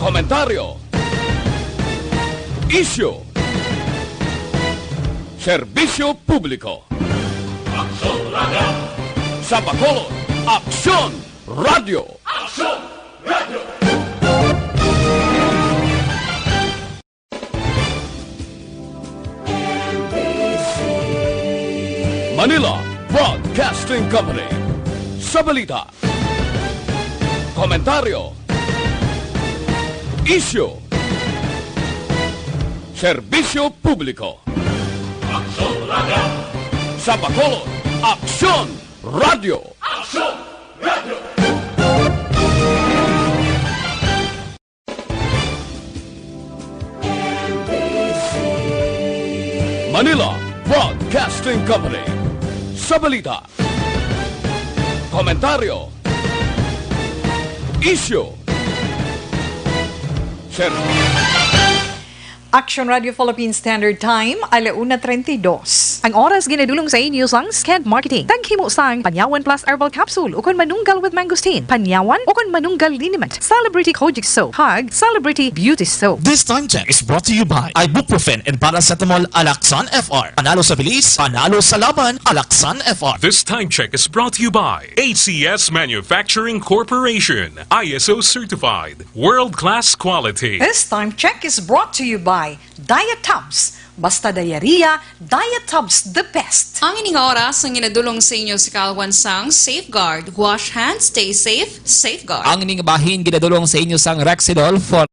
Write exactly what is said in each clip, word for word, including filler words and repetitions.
Komentaryo. Isyu. Serbisyo publiko. Aksyon Radio. Sa Bacolod, Aksyon Radio. Aksyon Radio. Manila Broadcasting Company. Sa balita, komentaryo, isyu, serbisyo publiko. Aksyon Radio. Sa Bacolod, Aksyon Radio. Aksyon Radio. Manila Broadcasting Company. Sa balita, komentaryo, isyu, ser- Action Radio Philippine Standard Time, ala una treinta y dos. Ang oras ginadulong sa inyo sang Sked Marketing. Taghimo sang Panyawan Plus Herbal Capsule ukon Manunggal with Mangosteen, Panyawan ukon Manunggal Liniment, Celebrity Kojic Soap, kag Celebrity Beauty Soap. This time check is brought to you by ibuprofen and paracetamol, Alaxan F R. Panalo sa bilis, panalo sa laban, Alaxan F R. This time check is brought to you by A C S Manufacturing Corporation, I S O certified, world-class quality. This time check is brought to you by Diet Tubs. Basta diarrhea, Diet Tubs the best. Ang ining oras ang ginadulong sa inyo sa kalwan sang Safeguard. Wash hands, stay safe, Safeguard. Ang ining bahin ginadulong sa inyo sang Rexidol for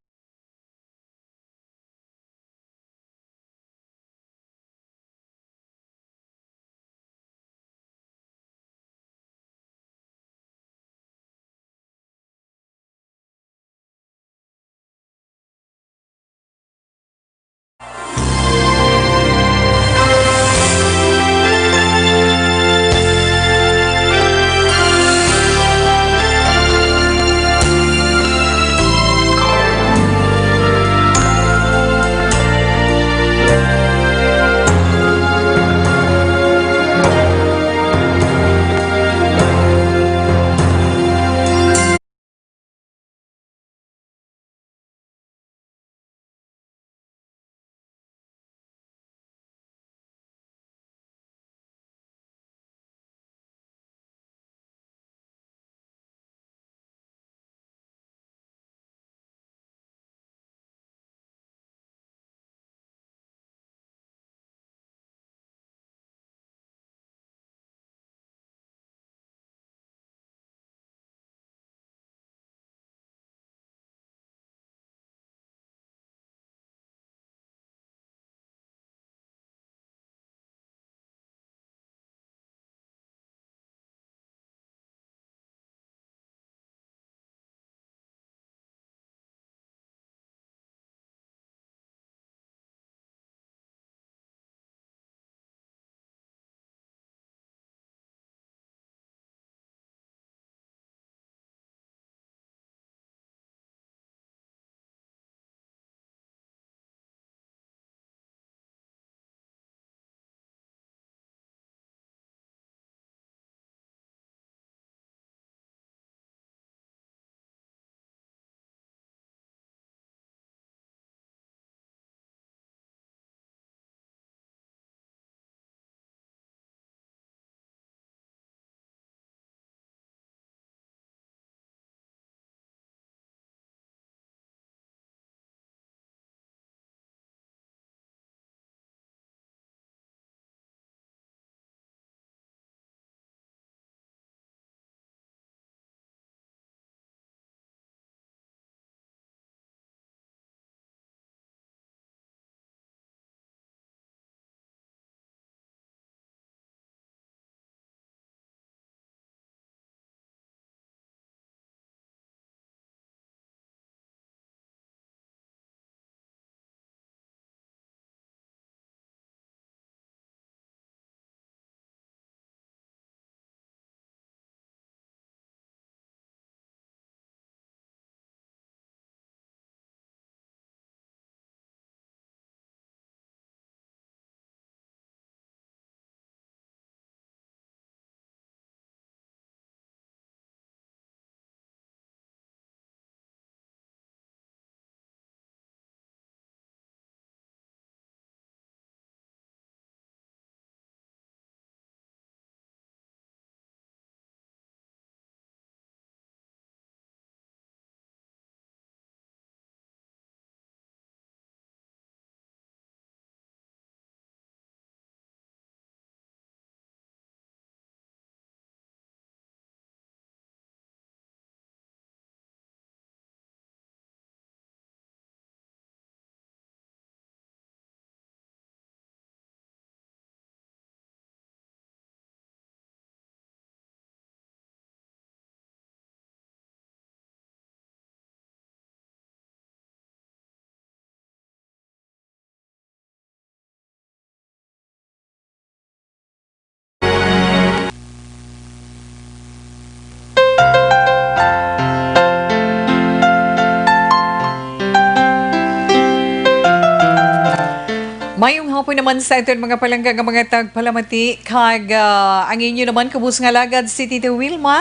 Apo naman sa aton mga palangga nga mga tagpalamati, kag, ah, ang inyo naman kabus nga lagad si Tita Wilma.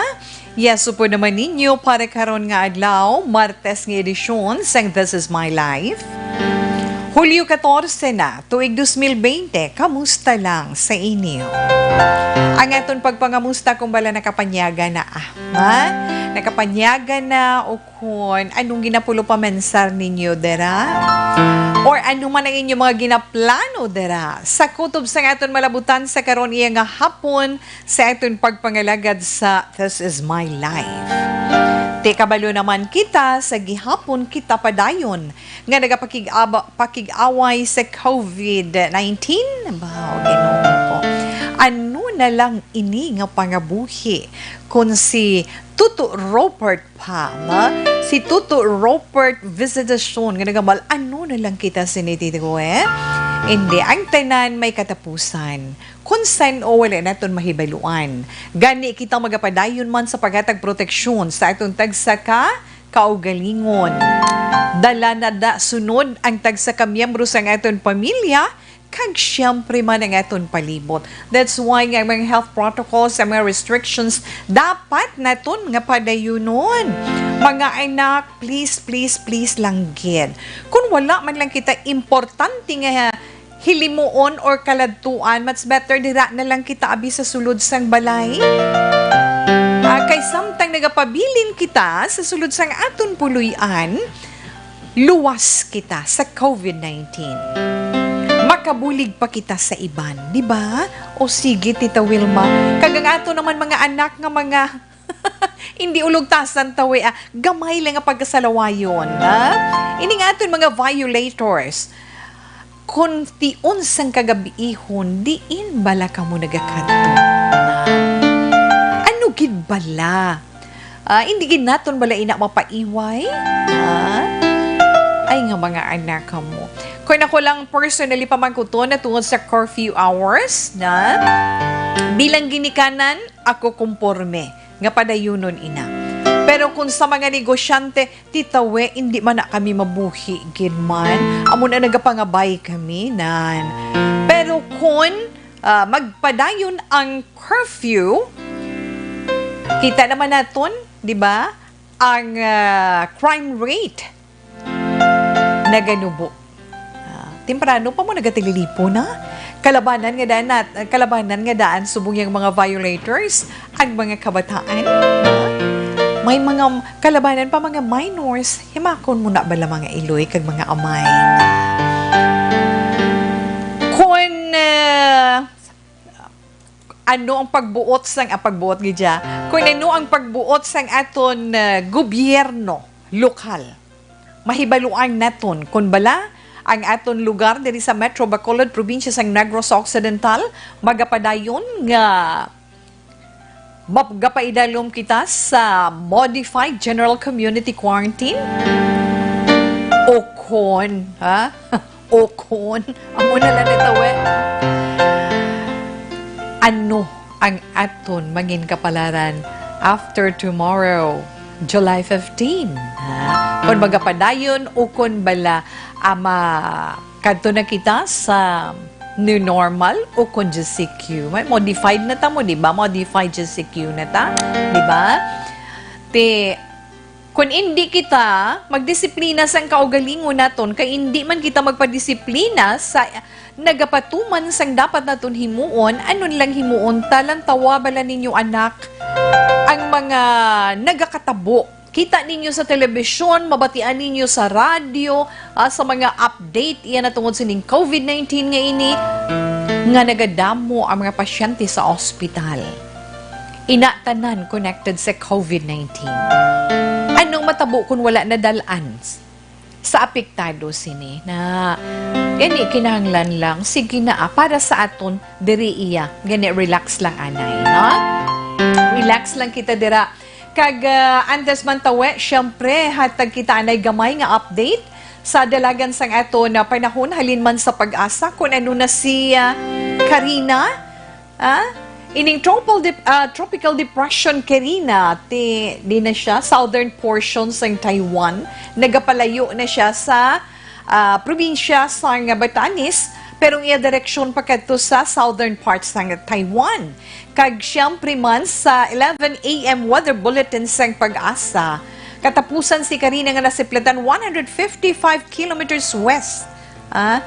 Yes, upod naman ninyo para karon nga adlaw, Martes nga edisyon sang This Is My Life. Hulyo katorse na, tuig dos mil bente, kamusta lang sa inyo? Ang aton pagpangamusta kung bala nakapanyaga na, ah, ha? Nakapanyaga na o kon anong ginapulupamensar ninyo dira? Or ano man ang inyong mga ginaplano dira sa kutob sang aton malabutan sa karon iya nga hapon sa aton pagpangalagad sa This Is My Life? Ti kabalo naman kita sa gihapon kita padayon nga nagapakig-aba-, pakig-away sa covid nineteen. Ba, Ginoo ko. Ano na lang ini nga pangabuhi kung si Tuto Robert pa, ma? Si Tuto Robert Visitacion nga nagamal, ano na lang kita sini, Tito, eh? Hindi, ang tanan may katapusan. Kung san-o wala naton mahibaluan. Gani kita magapadayon man sa paghatag proteksyon sa aton tagsa ka kaugalingon. Dala na da sunod ang tagsa ka miyembro sang aton pamilya, kag siyempre man ang aton palibot. That's why nga ang mga health protocols, ang mga restrictions, dapat naton nga padayunon. Mga anak, please, please, please lang gid. Kung wala man lang kita importante nga hilimuon or kaladtuan, much better dira na lang kita abi sa sulod sang balay. Ah, kay samtang nagapabilin kita sa sulod sang aton puloy-an, luwas kita sa covid nineteen. Makabulig pa kita sa iban, di ba? O sige, Tita Wilma, kag ang ato naman mga anak nga mga hindi ulugtasan tawi, ah, gamay lang nga pagkasalawayon, ha? Ini nga aton mga violators, kung tion sang kagabiihon, diin bala kamo nagakadto na? Ano gid bala? Ah, hindi gid naton bala ina mapaiway? Ah? Ay nga mga anak kamo. Kung ako lang personally pamangkuton na tungod sa curfew hours na bilang ginikanan, ako kumporme nga padayunon ina. Pero kung sa mga negosyante, titawe, hindi man na kami mabuhi gid man. Amo na nagapangabay kami nan. Pero kung, ah, magpadayon ang curfew, kita naman naton, di ba, ang, ah, crime rate naganubo. Ah, temprano pa mo nagatililipo na. Kalabanan nga daan nat-, kalabanan nga daan subong yang mga violators, ang mga kabataan. Ah, may mga kalabanan pa, mga minors, himakon mo na bala, mga iloy kag mga amay. Kon, ah, ano ang pagbuot sang, ah, pagbuot gid ya? Kon ano ang pagbuot sang aton, ah, gobyerno lokal? Mahibaluan naton kon bala ang aton lugar diri sa Metro Bacolod, probinsya sang Negros Occidental, magapadayon nga magapaidalom kita sa modified general community quarantine? O kon, ha? O kon, amo na lang ito, eh. Ano ang aton mangin kapalaran after tomorrow, July fifteen, ha? Kon magapadayon o kon bala, ama, kadto na kita sa new normal o kon G C Q. May modified na ta mo, di ba? Modified G C Q na ta, di ba? Ti, kon indi kita magdisiplina sang kaugalingon naton, kay indi man kita magpadisiplina sa nagapatuman sang dapat naton himuon, anon lang himuon ta? Lantawa bala ninyo, anak, ang mga nagakatabo. Kita ninyo sa telebisyon, mabatian ninyo sa radyo, ah, sa mga update, iya na tungod sining covid nineteen nga ini, nga nagadamo ang mga pasyente sa ospital. Ina, tanan connected sa covid nineteen. Anong matabo kung wala nadal-an sa apektado sini na gani kinahanglan lang, sige na, ah, para sa aton, diri iya, gani relax lang, anay, no? Relax lang kita dira. Kag, ah, antes man tawe, syempre, hatag kita anay gamay nga update sa dalagan sang aton, ah, panahon halin man sa PAGASA, kun ano na si, ah, Karina, ah, ining tropical dep-, ah, tropical depression Karina, ti, di na siya, southern portion sang Taiwan, nagapalayo na siya sa, ah, probinsya sang Batanes, Pero ang iya direksyon pakadto sa southern parts sang Taiwan. Kag siyempre man sa eleven A M weather bulletin sang PAGASA, katapusan si Karina nga nasiplatan one hundred fifty-five kilometers west, ah,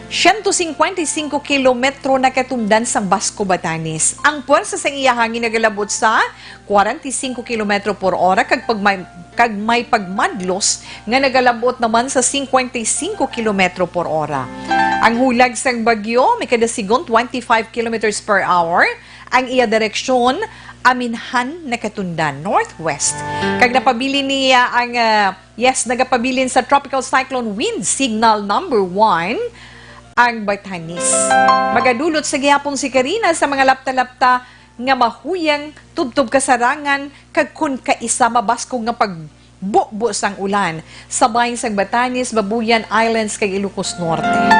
siyento singkwenta y singko kilometro nakatundan sang Basco, Batanes. Ang puwersa sang iya hangin nagalabot sa kwarenta y singko kilometro por ora kag pag may, kag may pagmadlos nga nagalabot naman sa singkwenta y singko kilometro por ora. Ang hulag sang bagyo may kada sigon twenty-five kilometers per hour. Ang iya direksyon, aminhan nakatundan, northwest. Kag napabilin niya ang, ah, yes, nagapabilin sa tropical cyclone wind signal number one ang Batanes. Magadulot sa gihapon si Karina sa mga lapta-lapta nga mahuyang tubtob kasarangan kag kon kaisa mabaskog nga pagbubo sang ulan sa bahin sang Batanes, Babuyan Islands kag Ilocos Norte.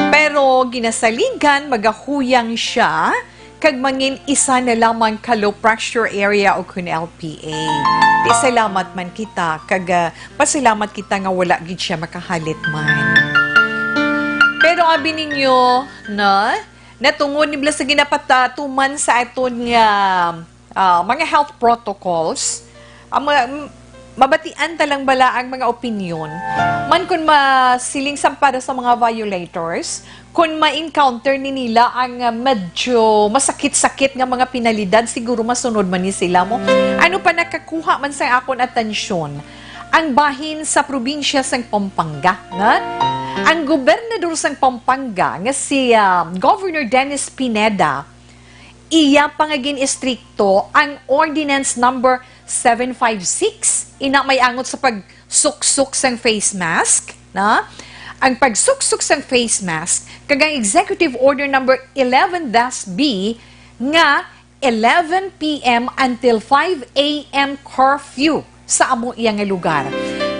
Pero ginasaligan, magahuyang siya kag mangin isa na lamang ka low pressure area o kun L P A. Di salamat man kita kag, ah, pasalamat kita nga wala gid siya makahalit man. Pero abi ninyo, no? Natungod ni bala sa ginapatuman sa aton nga, ah, mga health protocols, ang mga, m-, mabatian ta lang bala ang mga opinyon. Man kun masiling sang para sa mga violators, kun ma-encounter ni nila ang, ah, medyo masakit-sakit nga mga penalidad, siguro masunod man ni sila mo. Ano pa nakakuha man sa akon atensyon, ang bahin sa probinsya sang Pampanga, nga ang gobernador sang Pampanga nga si, ah, Governor Dennis Pineda, iya pa nga gin-istrikto ang Ordinance Number seven five six, ina may angot sa pagsuksok sang face mask, na? Ang pagsuksok sang face mask kag ang Executive Order Number eleven dash B nga eleven P M until five A M curfew sa amo iya nga lugar.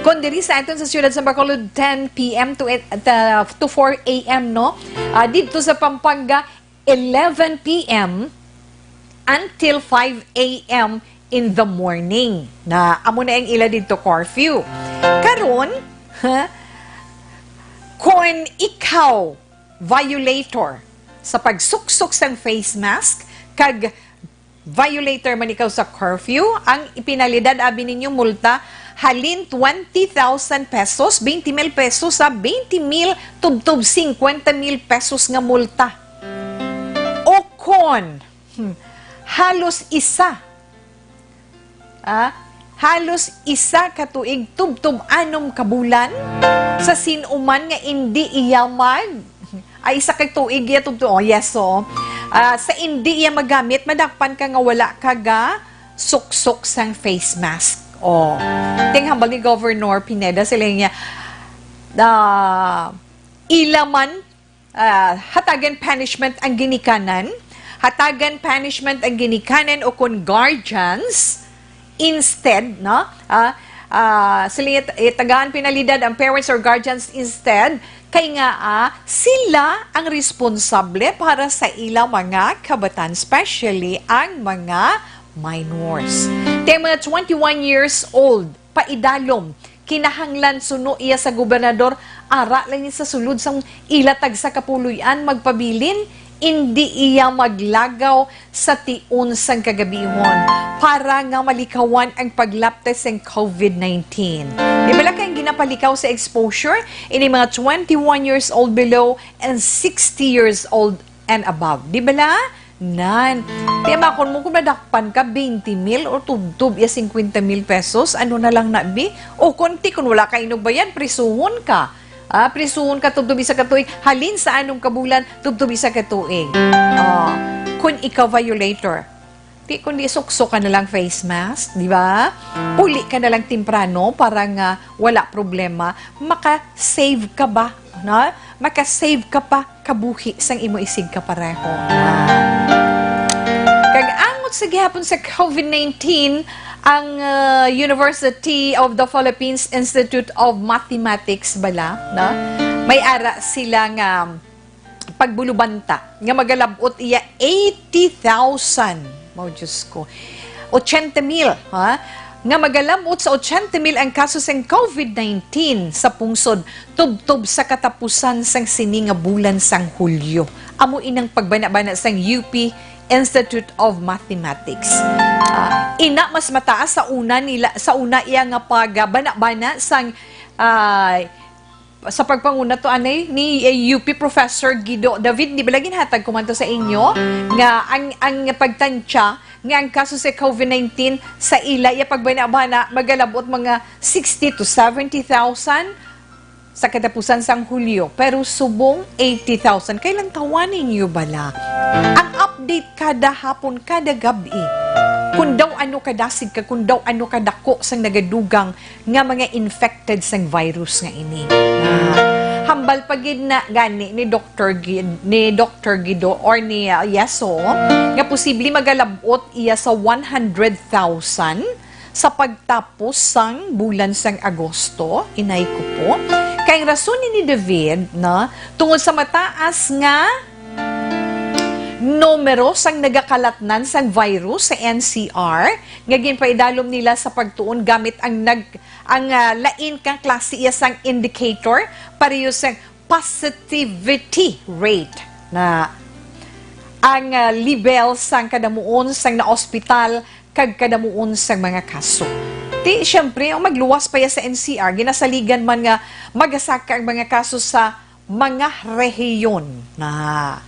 Kon diri sa aton sa siyudad sa Bacolod, ten P M to, uh, to four A M, no? Ah, didto sa Pampanga, eleven P M until five A M in the morning. Na amo na ang ila didto curfew. Karon, ha, kon ikaw violator sa pagsuksok sang face mask kag violator man ikaw sa curfew, ang ipinalidad abi ninyo multa halin twenty thousand pesos, twenty mil pesos, sa twenty mil tubtob cincuenta mil pesos nga multa. O kon, hmm, halos isa, ah, halos isa ka tuig tubtob anom ka bulan sa sin-o man nga indi iya mag, ay, isa ka tuig iya tubtob, oh, yes, so, ah, sa indi iya magamit, madakpan ka nga wala ka ga suksok sang face mask. Oh, ting hambal ni Governor Pineda, sila niya, ah, ila man, ah, hatagan punishment ang ginikanan, hatagan punishment ang ginikanan o kon guardians instead, no? Ah, ah, sila it-, itagaan penalidad ang parents or guardians instead, kay nga, ah, sila ang responsable para sa ila mga kabatan, especially ang mga minors. Kay mga twenty-one years old, paidalom, kinahanglan suno iya sa gobernador, ara lang ni sa sulod sang ila tagsa ka puloy-an magpabilin, indi iya maglagaw sa tion sang kagabihon para nga malikawan ang paglapte sang COVID nineteen. Di bala kay ang ginapalikaw sa exposure, ini mga twenty-one years old below and sixty years old and above. Di bala? Nan. Kaya makon mo kung nadakpan ka, twenty mil o tubtob ya cincuenta mil pesos, ano na lang na, bi? O konti, kung wala ka inugbayan, prisuhon ka. Ah, prisuhon ka tubtob isa ka tuig. Halin sa anom ka bulan, tubtob isa ka tuig. Ah, kung ikaw violator, di kundi suksok ka na lang face mask, di ba? Uli ka na lang temprano para nga wala problema. Maka-save ka ba? No? Maka-save ka pa kabuhi sang imo isigkapareho. Kag angot sa gihapon sa COVID nineteen, ang, uh, University of the Philippines Institute of Mathematics bala, no? May ara sila nga pagbulubanta nga magalabot iya eighty thousand. Mao, Diyos ko. Ochenta mil, ha? nga magalabot sa ochenta mil ang kaso sang COVID nineteen sa pungsod tubtob sa katapusan sang sini nga bulan sang Hulyo. Amo inang pagbanabana sang U P Institute of Mathematics. Ah, ina mas mataas sa una nila, sa una iya nga pagbanabana sang, ah, sa pagpanguna to anay ni, eh, U P Professor Guido David, di ba lagi hatag kumanto sa inyo nga ang, ang pagtantya nga ang kaso sa COVID nineteen sa ila iya pagbanabana magalabot mga sixty to seventy thousand sa katapusan sang Hulyo, pero subong eighty thousand. Kay lantawan ninyo bala, ang update kada hapon, kada gabi, kung daw ano kadasig ka, kung daw ano kadako sang nagadugang nga mga infected sang virus nga ini. Ah, hambal pa gid na gani ni Doctor Gid-, ni Doctor Guido or ni, ah, Yeso nga posible magalabot iya sa one hundred thousand sa pagtapos sang bulan sang Agosto, inay ko po. Kay ang rason ni David na tungod sa mataas nga numero sang nagakalatnan sang virus sa N C R nga ginpaidalom nila sa pagtuon gamit ang nag-, ang, ah, lain kang klase iya sang indicator, pareho sang positivity rate na ang, ah, level sang kadamuon sang naospital kag kadamuon sang mga kaso. Ti, siyempre, ang magluwas pa ya sa N C R, ginasaligan man nga magasaka ang mga kaso sa mga rehiyon na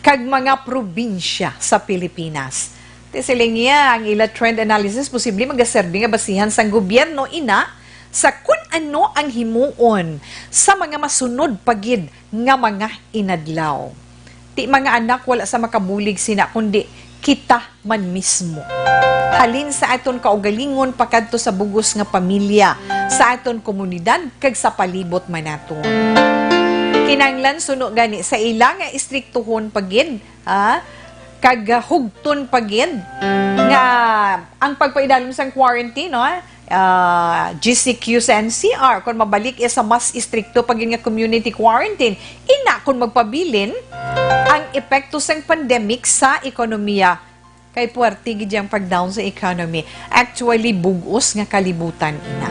kag mga probinsya sa Pilipinas. Ti siling niya, ang ila trend analysis posible magaserbi nga basihan sang gobyerno ina sa kun ano ang himuon sa mga masunod pa gid nga mga inadlaw. Ti, mga anak, wala sa makabulig sina kundi kita man mismo. Halin sa aton kaugalingon pakadto sa bug-os nga pamilya, sa aton komunidad, kag sa palibot man naton. Kinahanglan suno gani sa ila nga istriktuhon pa gid, ha? Kag, ah, hugton pa gid nga ang pagpaidalom sang quarantine, no? Ah, G C Q sa N C R, kung mabalik iya sa mas istrikto pa gid nga community quarantine, ina kung magpabilin ang epekto sang pandemic sa ekonomiya. Kay puwerte gid yang pag-down sa economy. Actually, bug-os nga kalibutan ina.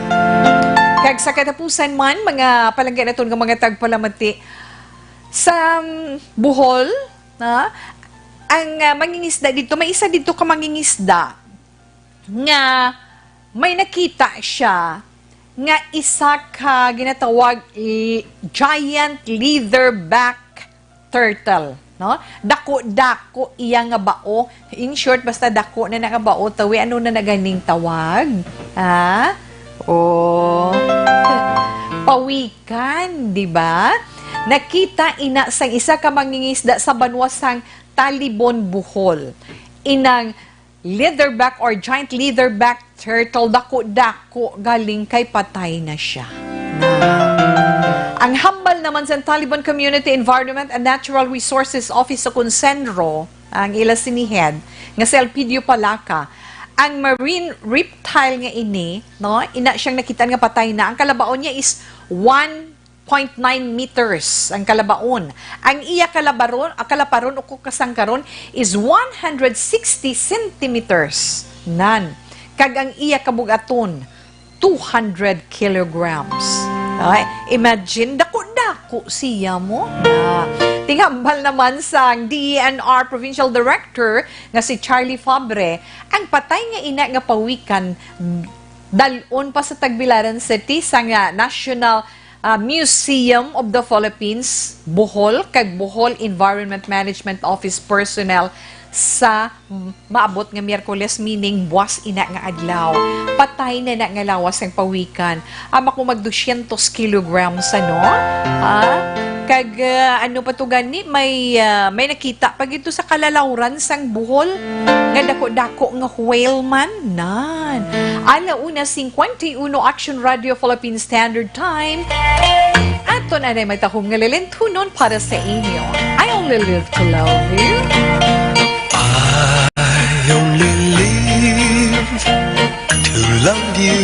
Kag sa katapusan man, mga palangga naton nga mga tagpalamati, sa, um, Bohol, na, ang, ah, mangingisda dito, may isa dito ka mangingisda nga may nakita siya nga isa ka ginatawag i-, giant leatherback turtle, no? Dako-dako iya nga bao. In short, basta dako na na nga bao, tawi, ano na na ganing tawag? Ha? Oh. Pawikan, di ba? Nakita ina sang isa ka mangingisda sa banwa sang Talibon, Bohol. Inang leatherback or giant leatherback turtle, dako-dako, galing kay patay na siya. Na. Ang hambal naman sa Talibon Community Environment and Natural Resources Office o kun CENRO, ang ila sini head, nga si Elpidio Palaca, ang marine reptile nga ini, no, ina siyang nakita nga patay na. Ang kalabaon niya is one point nine meters ang kalabaon. Ang iya kalabaron, ah, kalaparon o kung kasangkaron is one hundred sixty centimeters. Nan. Kag ang iya kabug-aton, two hundred kilograms. Ay, imagine, dako-dako siya mo. Na, tinghambal naman sang D E N R Provincial Director nga si Charlie Fabre, ang patay nga ina nga pawikan, dal-on pa sa Tagbilaran City sa nga National, ah, Museum of the Philippines, Bohol, kag Bohol Environment Management Office personnel sa maabot nga Miyerkules, meaning buwas ina nga adlaw. Patay na na nga lawas ang pawikan. Ama ko mag dosyentos kilograms, ano? Ha? Kag, ah, ano pa to gani? May, ah, may nakita pa gid to sa kalalawran sang Bohol nga dako-dako nga whale man. Nan. Ala una cincuenta y uno, Action Radio Philippine Standard Time. Ato na na may tahom nga lilintunon para sa inyo. I only live to love you. I only live to love you.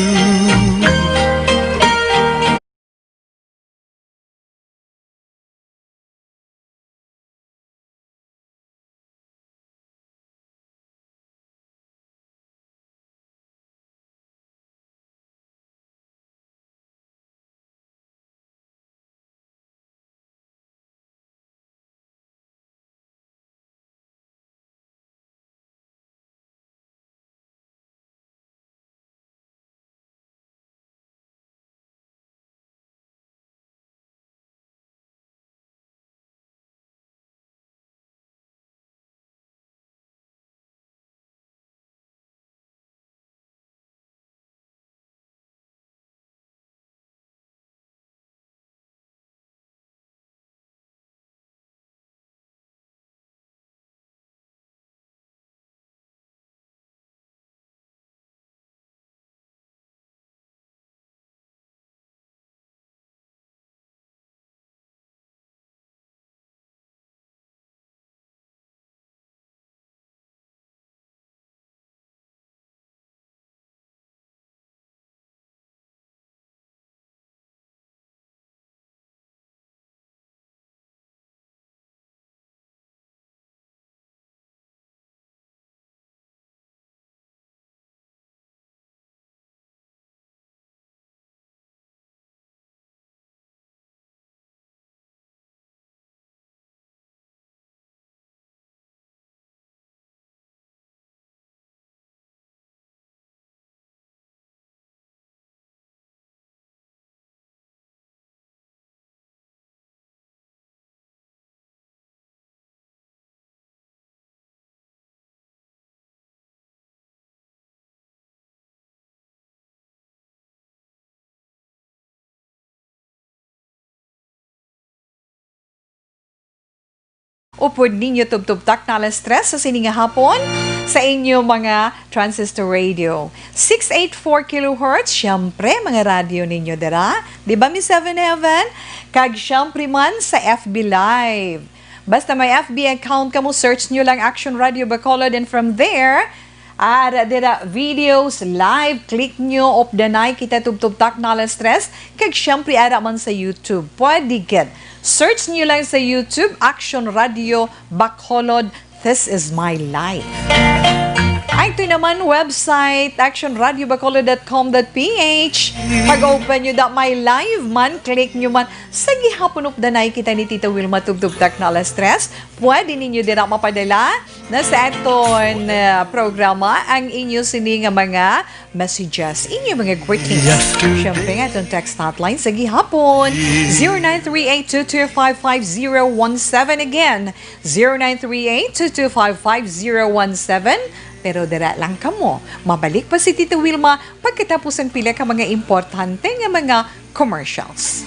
Upod ninyo tubtob takna alas tres sa sini nga hapon sa inyo mga transistor radio. Six eight four kilohertz, siyempre, mga radyo ninyo dira. Di ba, Miss Seven Heaven? Kag siyempre man sa F B Live. Basta may F B account kamo, search nyo lang Action Radio Bacolod, and from there, ara dira videos live, click nyo, updanay kita tubtob takna alas tres, kag siyempre ara man sa YouTube. Pwede gid. Search nyo lang sa YouTube, Action Radio Bacolod, This Is My Life. Ay, ito naman, website, action radio bacolod dot com dot p h. Pag-open nyo da, may live man, click nyo man. Sa gihapon, updanay kita ni Tita Wilma tubtob takna alas tres. Pwede ninyo dira mapadala na sa aton, uh, programa ang inyo sini nga mga messages, inyo mga greetings. Siyempre nga itong text hotline sa gihapon, zero nine three eight two two five five zero one seven. Again, zero nine three eight two two five five zero one seven. Pero dira lang kamo. Mabalik pa si Tita Wilma pagkatapos ang pila ka mga importante nga mga commercials.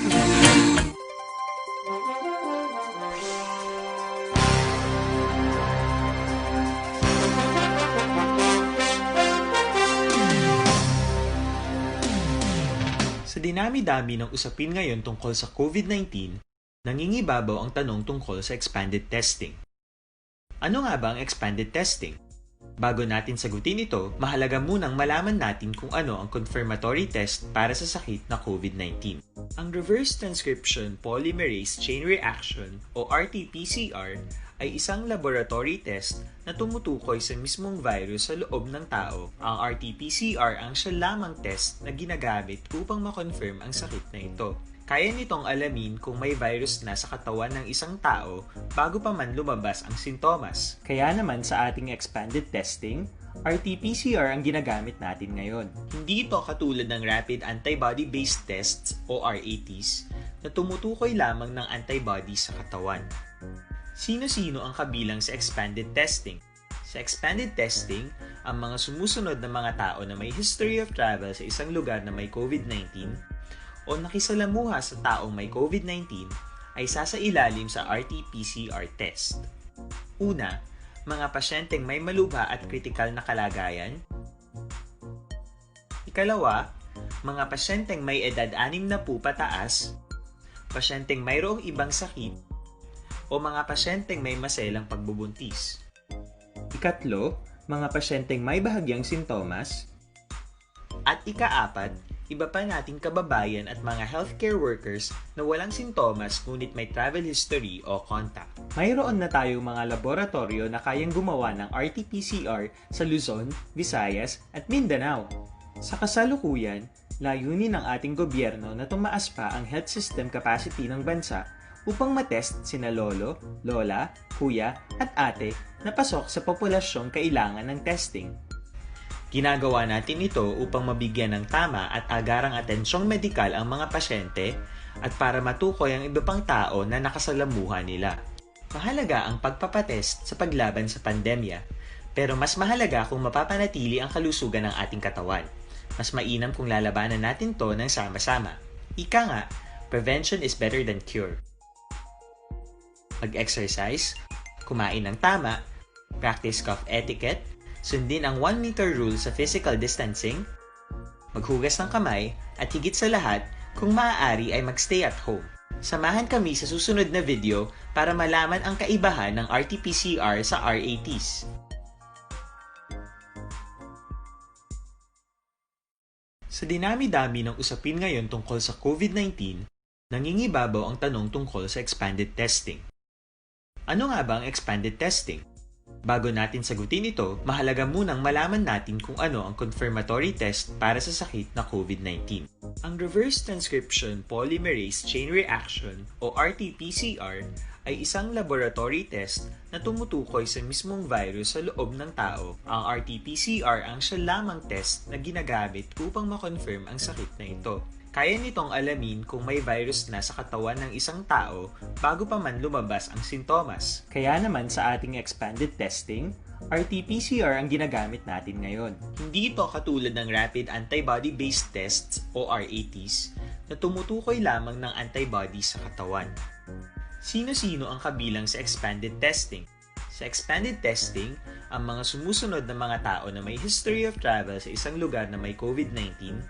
Sa dinami-dami ng usapin ngayon tungkol sa COVID nineteen, nangingibabaw ang tanong tungkol sa expanded testing. Ano nga ba ang expanded testing? Bago natin sagutin ito, mahalaga munang malaman natin kung ano ang confirmatory test para sa sakit na COVID nineteen. Ang reverse transcription polymerase chain reaction o R T P C R ay isang laboratory test na tumutukoy sa mismong virus sa loob ng tao. Ang R T P C R ang siya lamang test na ginagamit upang ma-confirm ang sakit na ito. Kaya nitong alamin kung may virus na sa katawan ng isang tao bago pa man lumabas ang sintomas. Kaya naman sa ating expanded testing, R T P C R ang ginagamit natin ngayon. Hindi ito katulad ng rapid antibody-based tests o R A Ts na tumutukoy lamang ng antibodies sa katawan. Sino-sino ang kabilang sa expanded testing? Sa expanded testing, ang mga sumusunod na mga tao na may history of travel sa isang lugar na may COVID nineteen o nakisalamuha sa taong may COVID nineteen ay sasailalim sa R T P C R test. Una, mga pasyenteng may malubha at kritikal na kalagayan. Ikalawa, mga pasyenteng may edad anim na po pataas, pasyenteng mayroong ibang sakit, o mga pasyenteng may maselang pagbubuntis. Ikatlo, mga pasyenteng may bahagyang sintomas. At ikaapat, iba pa nating kababayan at mga healthcare workers na walang sintomas ngunit may travel history o contact. Mayroon na tayong mga laboratoryo na kayang gumawa ng R T P C R sa Luzon, Visayas, at Mindanao. Sa kasalukuyan, layunin ng ating gobyerno na tumaas pa ang health system capacity ng bansa upang matest sina lolo, lola, kuya, at ate na pasok sa populasyong kailangan ng testing. Ginagawa natin ito upang mabigyan ng tama at agarang atensyong medikal ang mga pasyente at para matukoy ang iba pang tao na nakasalamuha nila. Mahalaga ang pagpapatest sa paglaban sa pandemya, pero mas mahalaga kung mapapanatili ang kalusugan ng ating katawan. Mas mainam kung lalabanan natin 'to ng sama-sama. Ika nga, "Prevention is better than cure." Mag-exercise, kumain ng tama, practice cough etiquette, sundin ang one meter rule sa physical distancing, maghugas ng kamay, at higit sa lahat, kung maaari ay mag-stay at home. Samahan kami sa susunod na video para malaman ang kaibahan ng R T P C R sa R A Ts. Sa dinami-dami ng usapin ngayon tungkol sa COVID nineteen, nangingibabaw ang tanong tungkol sa expanded testing. Ano nga ba ang expanded testing? Bago natin sagutin ito, mahalaga munang malaman natin kung ano ang confirmatory test para sa sakit na COVID nineteen. Ang reverse transcription polymerase chain reaction o R T P C R ay isang laboratory test na tumutukoy sa mismong virus sa loob ng tao. Ang R T P C R ang siya lamang test na ginagamit upang ma-confirm ang sakit na ito. Kaya nitong alamin kung may virus na sa katawan ng isang tao bago pa man lumabas ang sintomas. Kaya naman sa ating expanded testing, R T P C R ang ginagamit natin ngayon. Hindi ito katulad ng rapid antibody-based tests o R A Ts na tumutukoy lamang ng antibodies sa katawan. Sino-sino ang kabilang sa expanded testing? Sa expanded testing, ang mga sumusunod na mga tao na may history of travel sa isang lugar na may COVID nineteen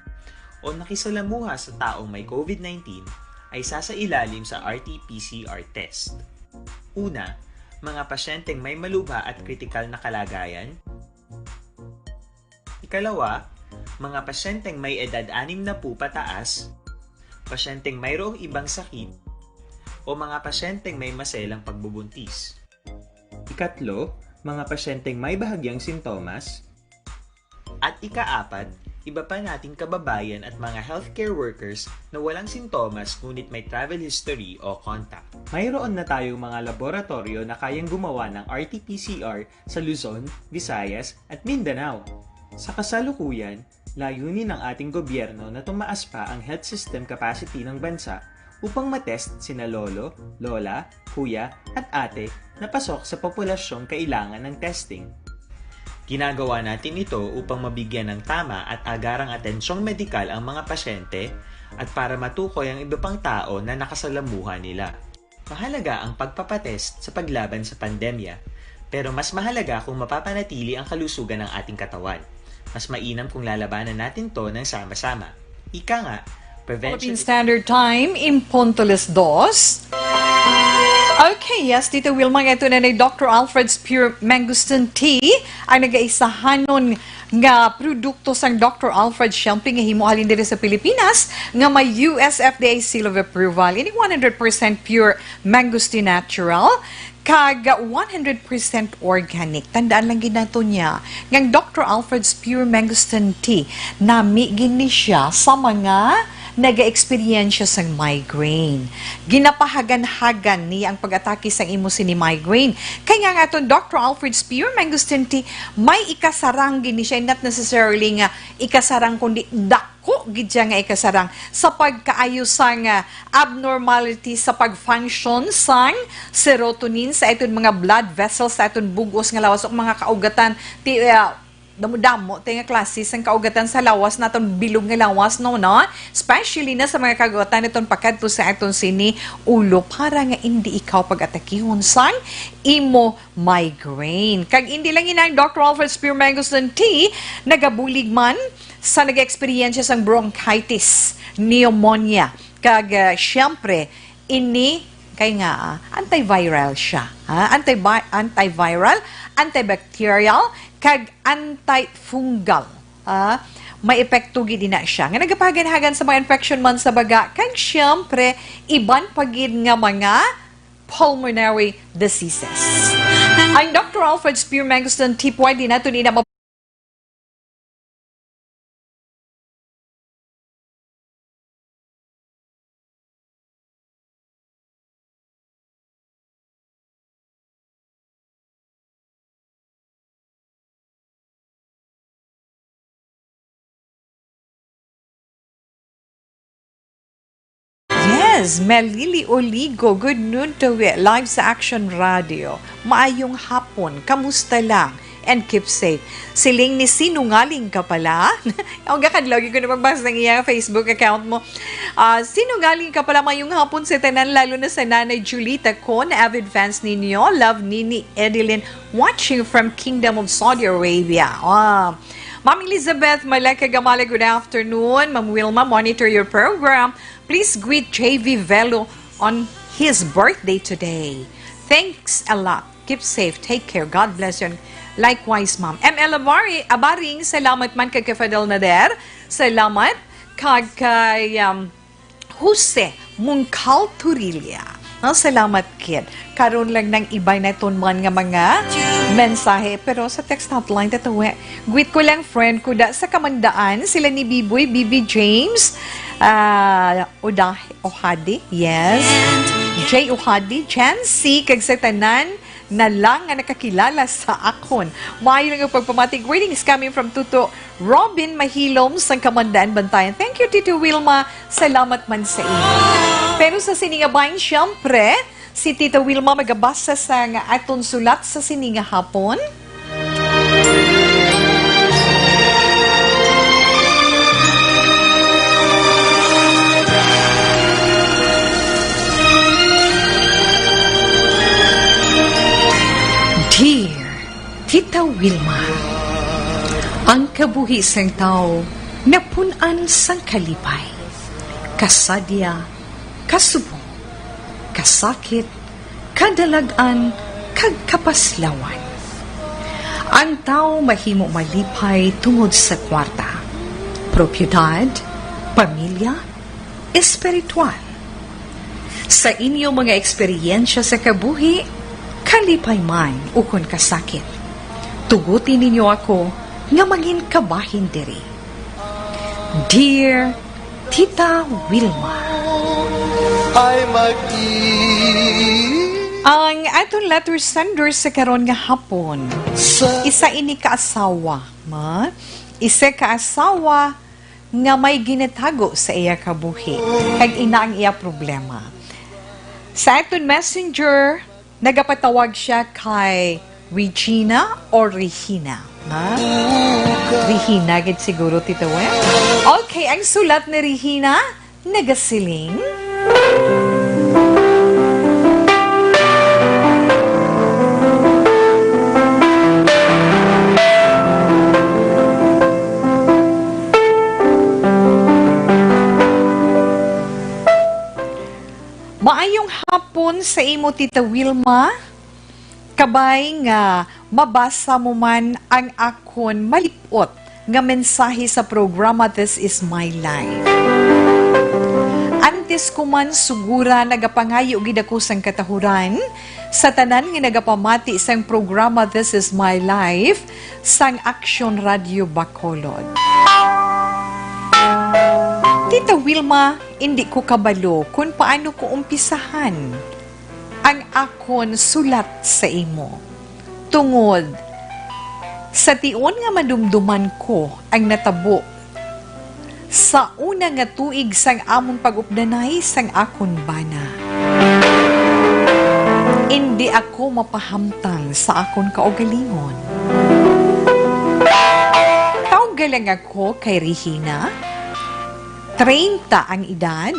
o nakisalamuha sa taong may COVID nineteen ay sasailalim sa R T P C R test. Una, mga pasyenteng may malubha at kritikal na kalagayan. Ikalawa, mga pasyenteng may edad anim na putaas, pasyenteng mayroong ibang sakit, o mga pasyenteng may maselang pagbubuntis. Ikatlo, mga pasyenteng may bahagyang sintomas. At ikaapat, iba pa nating kababayan at mga healthcare workers na walang sintomas ngunit may travel history o contact. Mayroon na tayong mga laboratoryo na kayang gumawa ng R T P C R sa Luzon, Visayas, at Mindanao. Sa kasalukuyan, layunin ng ating gobyerno na tumaas pa ang health system capacity ng bansa upang matest sina lolo, lola, kuya, at ate na pasok sa populasyong kailangan ng testing. Ginagawa natin ito upang mabigyan ng tama at agarang atensyong medikal ang mga pasyente at para matukoy ang iba pang tao na nakasalamuha nila. Mahalaga ang pagpapatest sa paglaban sa pandemya, pero mas mahalaga kung mapapanatili ang kalusugan ng ating katawan. Mas mainam kung lalabanan natin 'to ng sama-sama. Ika nga, Philippine prevention is Standard Time, en punto las dos. Okay, yes, Tita Wilma, ito na ni Doctor Alfred's Pure Mangosteen Tea, ang nagaisahanon nga produkto sang Doctor Alfred, siyempre, nga himo halin diri sa Pilipinas, nga may U S F D A seal of approval. Ini one hundred percent pure mangosteen natural, kag one hundred percent organic. Tandaan lang gid nato niya, nga ang Doctor Alfred's Pure Mangosteen Tea, nami gid ni siya sa mga nagaeksperyensya sang migraine. Ginapahagan-hagan niya ang pag-atake sang imo sini migraine. Kay nga, nga aton Doctor Alfred's Pure Mangosteen Tea, may ikasarang gid ni siya, not necessarily nga ikasarang, kundi dako gid siya nga ikasarang sa pagkaayo sang, ah, abnormality sa pag-function sang serotonin sa aton mga blood vessels, sa aton bug-os nga lawas o mga kaugatan. Ti, ah, damo-damo tay nga klase sang kaugatan sa lawas naton, bilog nga lawas, no, no? Especially na sa mga kaugatan naton pakadto sa aton sini ulo, para nga indi ikaw pag-atakihon sang imo migraine. Kag indi lang ina, ang Doctor Alfred's Pure Mangosteen Tea nagabulig man sa nag-eksperyensya sang bronchitis, pneumonia, kag, ah, siyempre, ini kay nga, ah, antiviral siya, ha? Antivi-, antiviral, antibacterial, kag antifungal, ha? May epekto gid ina siya nga nagapahagan-hagan sa mga infection man sa baga, kag siyempre, iban pa gid nga mga pulmonary diseases. Ang Doctor Alfred's Pure Mangosteen Tea, pwede naton ina ma- Yes, Melili Oligo, good noon to we, live sa Action Radio. Maayong hapon, kamusta lang? And keep safe. Siling ni Sinungaling Ka Pala. Ang gakadlaw, yun ko na magbasa ng iyang Facebook account mo. Ah, Sinungaling Ka Pala, maayong hapon sa tanan, lalo na sa Nanay Julita Con, avid fans ninyo. Love, Nini Edeline, watching from Kingdom of Saudi Arabia. Ah, Ma'am Elizabeth Maleka Gamala, good afternoon. Ma'am Wilma, monitor your program. Please greet J V Velo on his birthday today. Thanks a lot. Keep safe. Take care. God bless you. And likewise, Ma'am. M L Avari-, Abaring, salamat man kag kay Fidel Nader. Salamat. Kag kay, um, Jose Mungkal Turilla. No, salamat, kid. Karon lang nang iba na ton man nga mga mensahe, pero sa text hotline, tatawa. Greet ko lang, friend ko da sa Kamandaan, sila ni Biboy, B B James, ah, Oda-, Ohadi, yes. Jay Ohadi, Jan C, kag sa tanan na lang nga nakakilala sa akon. Maayo lang ang pagpamati. Greetings coming from Tuto Robin Mahilom sang Kamandaan, Bantayan. Thank you, Tito Wilma. Salamat man sa inyo. Pero sa sini nga bahin, siyempre, si Tito Wilma magabasa sa nga aton sulat sa sini nga hapon. Wilma. Ang kabuhi sang tawo napun-an sang kalipay, kasadya, kasubong, kasakit, kadalag-an, kag kapaslawan. Ang tawo mahimo malipay tungod sa kwarta, propiedad, pamilya, espiritual. Sa inyo mga eksperyensya sa kabuhi, kalipay man ukon kasakit, tuguti ninyo ako nga mangin kabahin diri. Dear Tita Wilma. Ay mag Ang aton letter sender sa karon nga hapon, isa ini ka asawa, ma? Isa ka asawa nga may ginatago sa iya kabuhi, kag ina ang iya problema. Sa aton messenger, nagapatawag siya kay Regina or Regina, ha? Regina gid siguro, Tita Wen. Okay, ang sulat ni Regina nagasiling. Maayong hapon sa imo, Tita Wilma. Kabay nga mabasa mo man ang akon malip-ot nga mensahe sa programa This Is My Life. Antes ko man sugura, nagapangayo gid ako sang katahuran sa tanan nga nagapamati sang programa This Is My Life sang Action Radio Bacolod. Tita Wilma, indi ko kabalo kon paano ko umpisahan ang akon sulat sa imo, tungod sa tion nga madumduman ko ang natabo sa una nga tuig sang amon pag-updanay sang akon bana. Indi ako mapahamtang sa akon kaugalingon. Tawga lang ako kay Regina, treinta ang edad,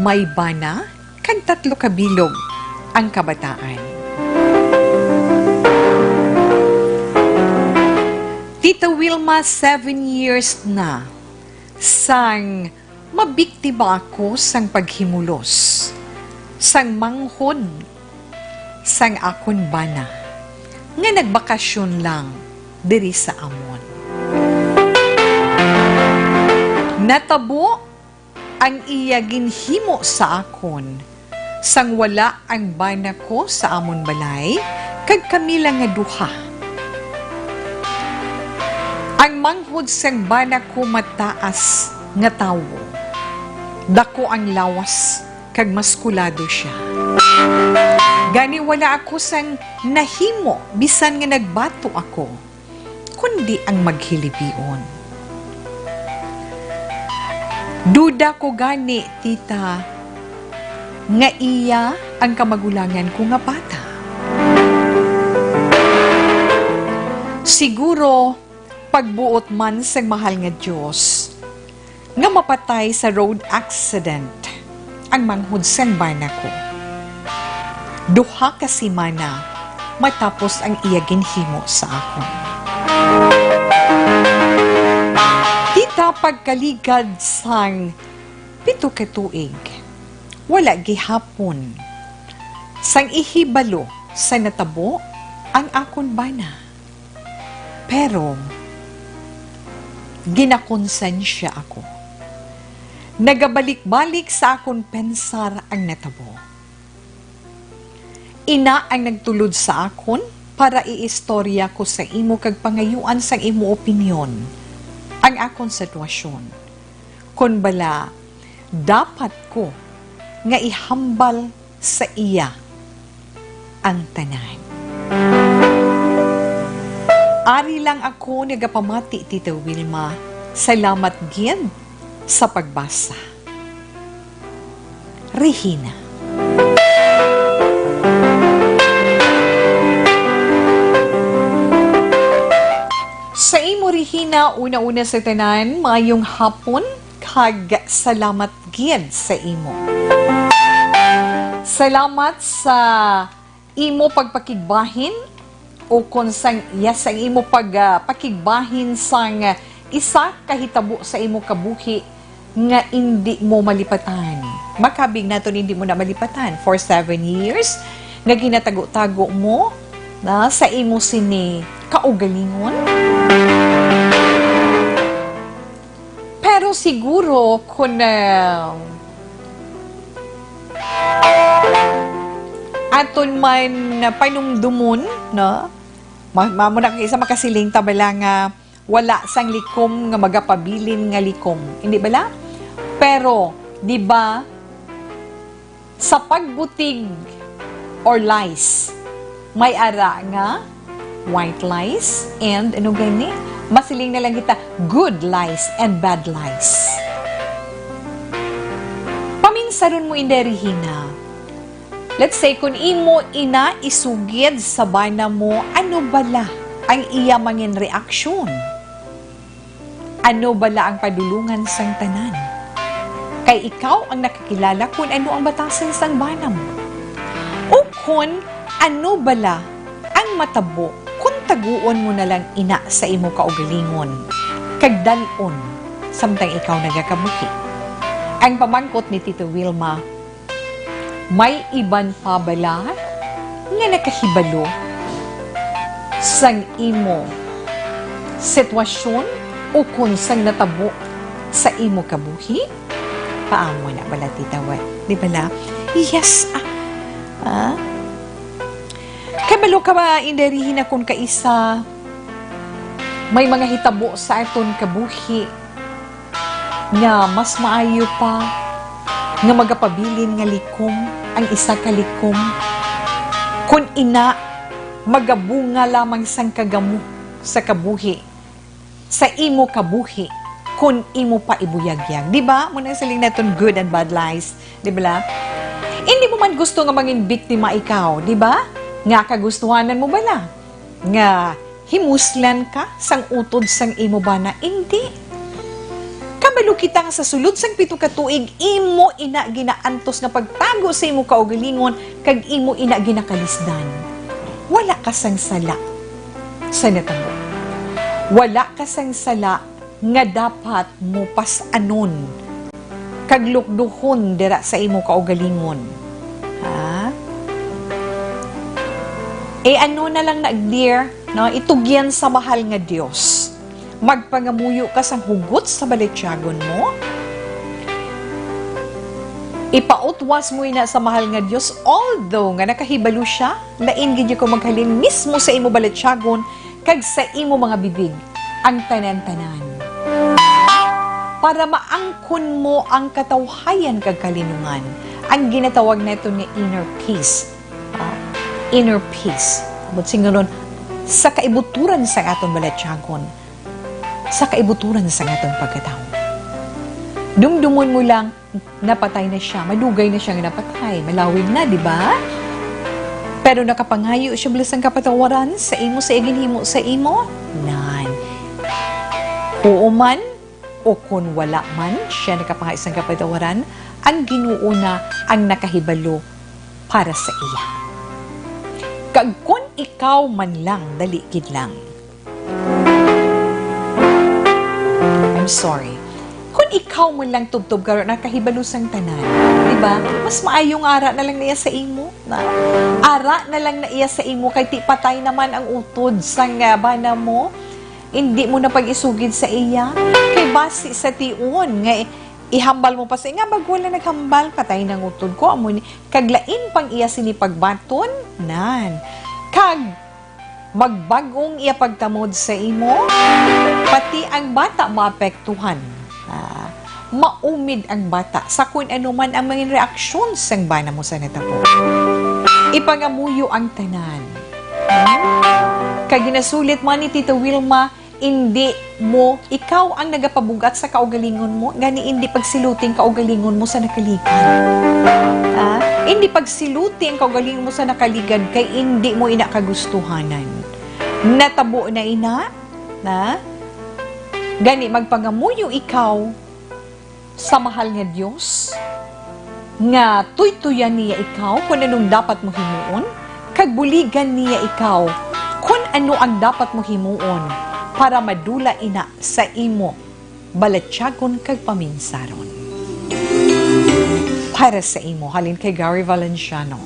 may bana, kag tatlo ka bilog ang kabataan. Tita Wilma, seven years na sang mabiktima ako sang paghimulos sang manghod sang akon bana nga nagbakasyon lang diri sa amon. Natabo ang iya ginhimo sa akon, sang wala ang bana ko sa amon balay, kag kami lang nga duha. Ang manghod sang bana ko mataas nga tawo. Daku ang lawas, kag maskulado sia. Gani wala ako sang nahimo, bisan nga nagbato ako, kundi ang maghilibion. Duda ko gani, tita, nga iya ang kamagulangan ko nga bata. Siguro, pagbuot man sang mahal nga Dios, nga mapatay sa road accident ang manghod sang bana ko. Duha ka semana matapos ang iya ginhimo sa akon. Tita, pagkaligad sang pito ka tuig, wala gihapon sang ihibalo sa natabo ang akon bana. Pero ginakonsensya ako. Nagabalik-balik sa akon pensar ang natabo. Ina ang nagtulod sa akon para iistorya ko sa imo kag pangayuan sang imo opinyon ang akon sitwasyon. Kon bala, dapat ko nga ihambal sa iya ang tanan. Ari lang ako nagapamati, Tita Wilma. Salamat gid sa pagbasa. Regina. Sa imo, Regina, una-una sa tanan, maayong hapon, kag salamat gid sa imo. Salamat sa imo pagpakigbahin ukon sang, yes, ang imo pag, ah, pakigbahin sang isa ka hitabo sa imo kabuhi nga indi mo malipatan. Makabig naton indi mo na malipatan for seven years nga ginatago-tago mo na sa imo sini kaugalingon. Pero siguro kung, ah, aton man panumdumon, no? Ma-, mamo na kung isa makasiling ta bala nga wala sang likom nga magapabilin nga likom. Hindi bala? Pero, di ba, sa pagbutig or lies, may ara nga white lies and, ano gani? Masiling na lang kita, good lies and bad lies. Paminsaron mo, Inday Regina. Let's say, kung imo ina isugid sa bana mo, ano bala ang iya mangin reaksyon? Ano bala ang padulungan sang tanan? Kay ikaw ang nakakilala kung ano ang batasan sang bana mo. O kung ano bala ang matabo kung taguon mo na lang ina sa imo kaugalingon, kag dal-on samtang ikaw nagakabuhi. Ang pamangkot ni Tito Wilma, may iban pa bala nga nakahibalo sang imo sitwasyon ukon sang natabo sa imo kabuhi? Paamo na bala, Tita Wet? Di bala? Yes, ah. Ah? Kabalo ka ba, Inday Regina, kung kaisa may mga hitabo sa aton kabuhi nga mas maayo pa nga magapabilin nga likom ang isa ka likom, kun ina, magabunga lamang sang kagamo sa kabuhi, sa imo kabuhi, kun imo pa ibuyagyag. Di ba? Muna siling naton good and bad lies. Di bala? Hindi mo man gusto nga mangin biktima ikaw, di ba? Nga kagustuhanan mo bala nga himuslan ka sang utod sang imo bana? Indi. Kabalo kita nga sa sulod sang pito ka tuig, imo ina ginaantos nga pagtago sa imo kaugalingon kag imo ina ginakalisdan. Wala ka sang sala sa natabo. Wala ka sang sala nga dapat mo pas-anon kag lukduhon dira sa imo kaugalingon. Ha? E ano na lang na, dear, no? Itugyan sa mahal nga Dios. Magpangamuyo ka sang hugot sa balatyagon mo. Ipautwas mo ina sa mahal nga Dios, although nga nakahibalo siya, lain gid ko maghalin mismo sa imo balatyagon kag sa imo mga bibig ang tanan-tanan. Para maangkon mo ang katawhayan kag kalinungan, ang ginatawag naton nga inner peace. Ah, inner peace. But singuron, sa kaibuturan sang aton balatyagon, sa kaibuturan sang aton pagkatawo. Dumdumon mo lang, napatay na siya, madugay na siya nga napatay, malawig na, di ba? Pero nakapangayo siya bala sang kapatawaran sa imo, sa iya ginhimo sa imo? Nan. Huo man, o kon wala man siya nakapangayo sang kapatawaran, ang Ginoo na ang nakahibalo para sa iya. Kag kon ikaw man lang, dali gid lang. I'm sorry. Kon ikaw man lang tubtob karon nakahibalo sang tanan, di ba? Mas maayo nga ara na lang na iya sa imo, na? Ara na lang na iya sa imo kay ti patay naman ang utod sang, ah, bana mo. Indi mo na pag-isugid sa iya. Kay basi sa tion nga i-, ihambal mo pa sa iya, nga bag wala naghambal, patay nang utod ko, amo ni, kag lain pang iya sini pagbaton, nan. Kag magbag-ong iya pagtamod sa imo, pati ang bata maapektuhan. Ah, maumid ang bata sa kun ano man ang mga reaksyon sang bana mo sa natabo. Ipangamuyo ang tanan. Hmm? Kag ginasulit man ni Tita Wilma, indi mo, ikaw ang nagapabug-at sa kaugalingon mo, gani indi pagsiluti ang kaugalingon mo sa nakaligad. Ah, indi pagsiluti ang kaugalingon mo sa nakaligad kay indi mo ina kagustuhanan. Natabo na ina, na? Gani magpangamuyo ikaw sa mahal nga Dios, nga tuytuyan niya ikaw kung anong dapat mo himuon, kag buligan niya ikaw Kon ano ang dapat mo himuon para madula ina sa imo balatyagon kag paminsaron. Para sa imo, halin kay Gary Valenciano.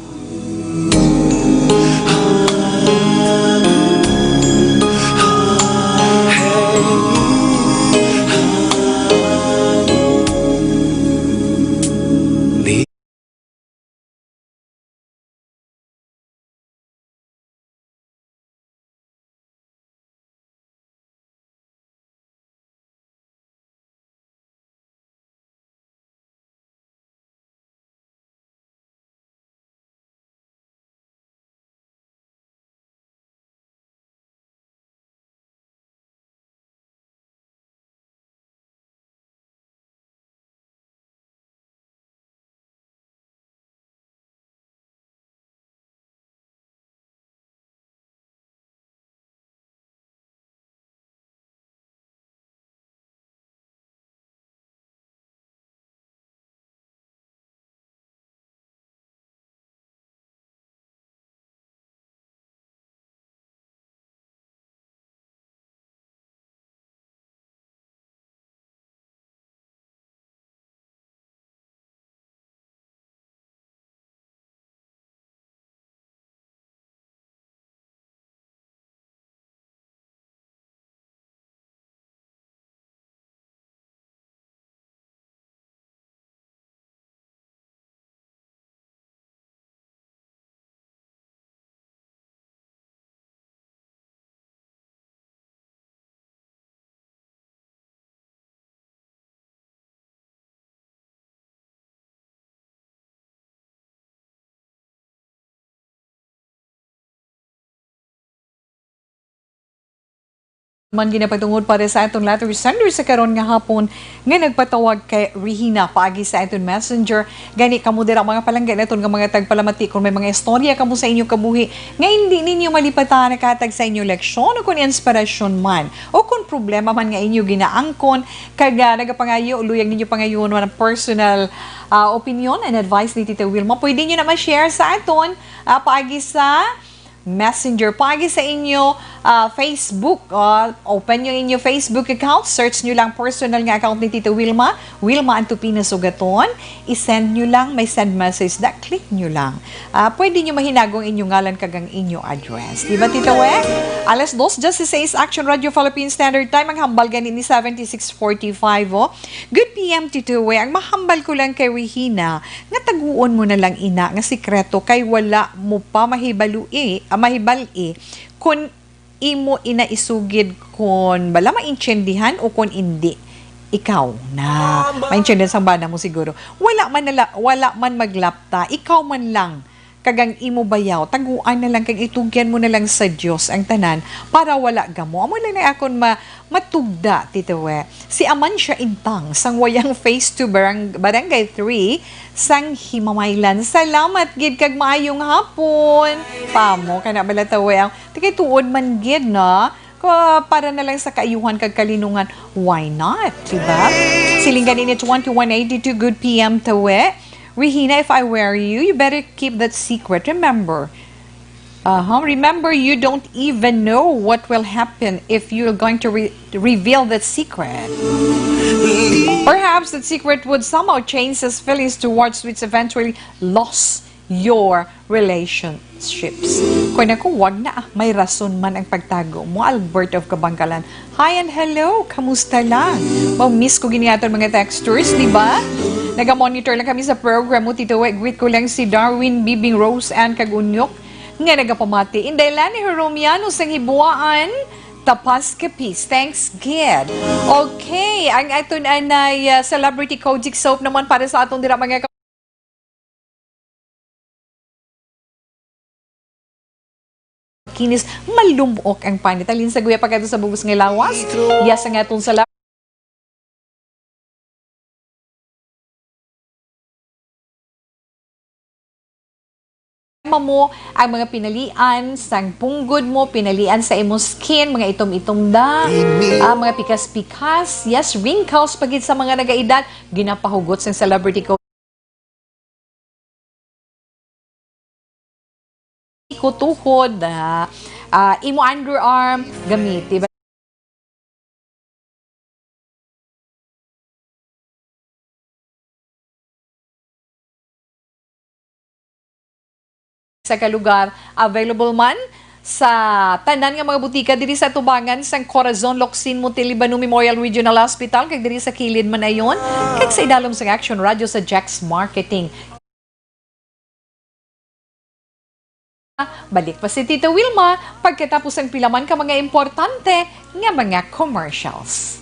Man ginapatungod para sa aton letter sender sa karon nga hapon nga nagpatawag kay Regina paagi sa aton messenger. Gani kamo dira mga palangga naton nga mga tagpalamati, kung may mga istorya kamo sa inyo kabuhi nga hindi ninyo malipatan, nakahatag sa inyo leksyon o kon inspirasyon man, o kon problema man nga inyo ginaangkon, kag, ah, nagapangayo, luyag ninyo pangayoon ang personal, ah, opinion and advice ni Tita Wilma, pwede nyo na ma-share sa aton, ah, paagi sa Messenger, paagi sa inyo, ah, Facebook. Ah, open yung inyo Facebook account, search nyo lang personal nga account ni Tita Wilma, Wilma Antupina Sugaton. I-send nyo lang, may send message na, click nyo lang. Ah, pwede nyo mahinagong inyo ngalan kag ang inyo address. Di ba, Tita We? Alas dos dieciséis, Action Radio Philippine Standard Time, ang hambal gani ni seventy-six forty-five, oh. Good P M, Tita We. Ang mahambal ko lang kay Regina, nga taguon mo na lang ina nga sikreto kay wala mo pa mahibalo-i, ah, mahibal-i kon imo ina isugid kon bala maintindihan o kon indi. Ikaw na. Maintindihan sang bana mo siguro. Wala man nala, wala man maglapta, ikaw man lang kag ang imo bayaw, taguan na lang kag itugyan mo na lang sa Dios ang tanan para wala gamo. Amo lang na akon ma-, matugda, Tita We. Si Amancia Intang, sang Wayang Phase two, Barang-, Barangay three, sang Himamaylan. Salamat gid kag maayong hapon. Pamo, kana bala, Tita We, ang tigay tuod man gid, no? Ka-, para na lang sa kaayuhan kag kalinungan. Why not? Diba? Siling gani ni twenty-one eighty-two, good P M, Tita We. Regina, if I were you, you better keep that secret. Remember, uh-huh. Remember, you don't even know what will happen if you're going to re-, reveal that secret. Perhaps that secret would somehow change his feelings towards which eventually lost your relationships. Kung ako, wag na, ah. May rason man ang pagtago mo, Albert of Kabangalan. Hi and hello, kamusta lang? Wow, miss ko gini aton mga texters, di ba? Naga-monitor lang kami sa program mo, Tita We. Greet ko lang si Darwin, Bibing, Rose Ann, kag Unyok, nga nagapamati. Inday Lani Heromiano sang Hibuaan, Tapas Capiz. Thanks, gid. Okay, ang aton anay, uh, celebrity Kojic soap naman para sa aton dira mga ka-, kinis, malumok ang panit. Halin sa guya pagkadto sa bug-os nga lawas. Yes, ang aton sala- mo ang mga pinalian sang punggod mo, pinalian sa imo skin, mga itom-itom da, ah, mga pikas-pikas, yes, wrinkles, pagid sa mga nagaedad, ginapahugot sang celebrity ko. Kutuhod, ah, Ah, imo underarm, gamit, diba? Sa kalugar, available man sa tanan nga mga butika diri sa tubangan sang Corazon Locsin Montilibanoo Memorial Regional Hospital, kag diri sa kilid man ayon, kag sa idalom sang Action Radio sa Jex Marketing. Balik pa si Tita Wilma pagkatapos ang pila man ka mga importante nga mga commercials.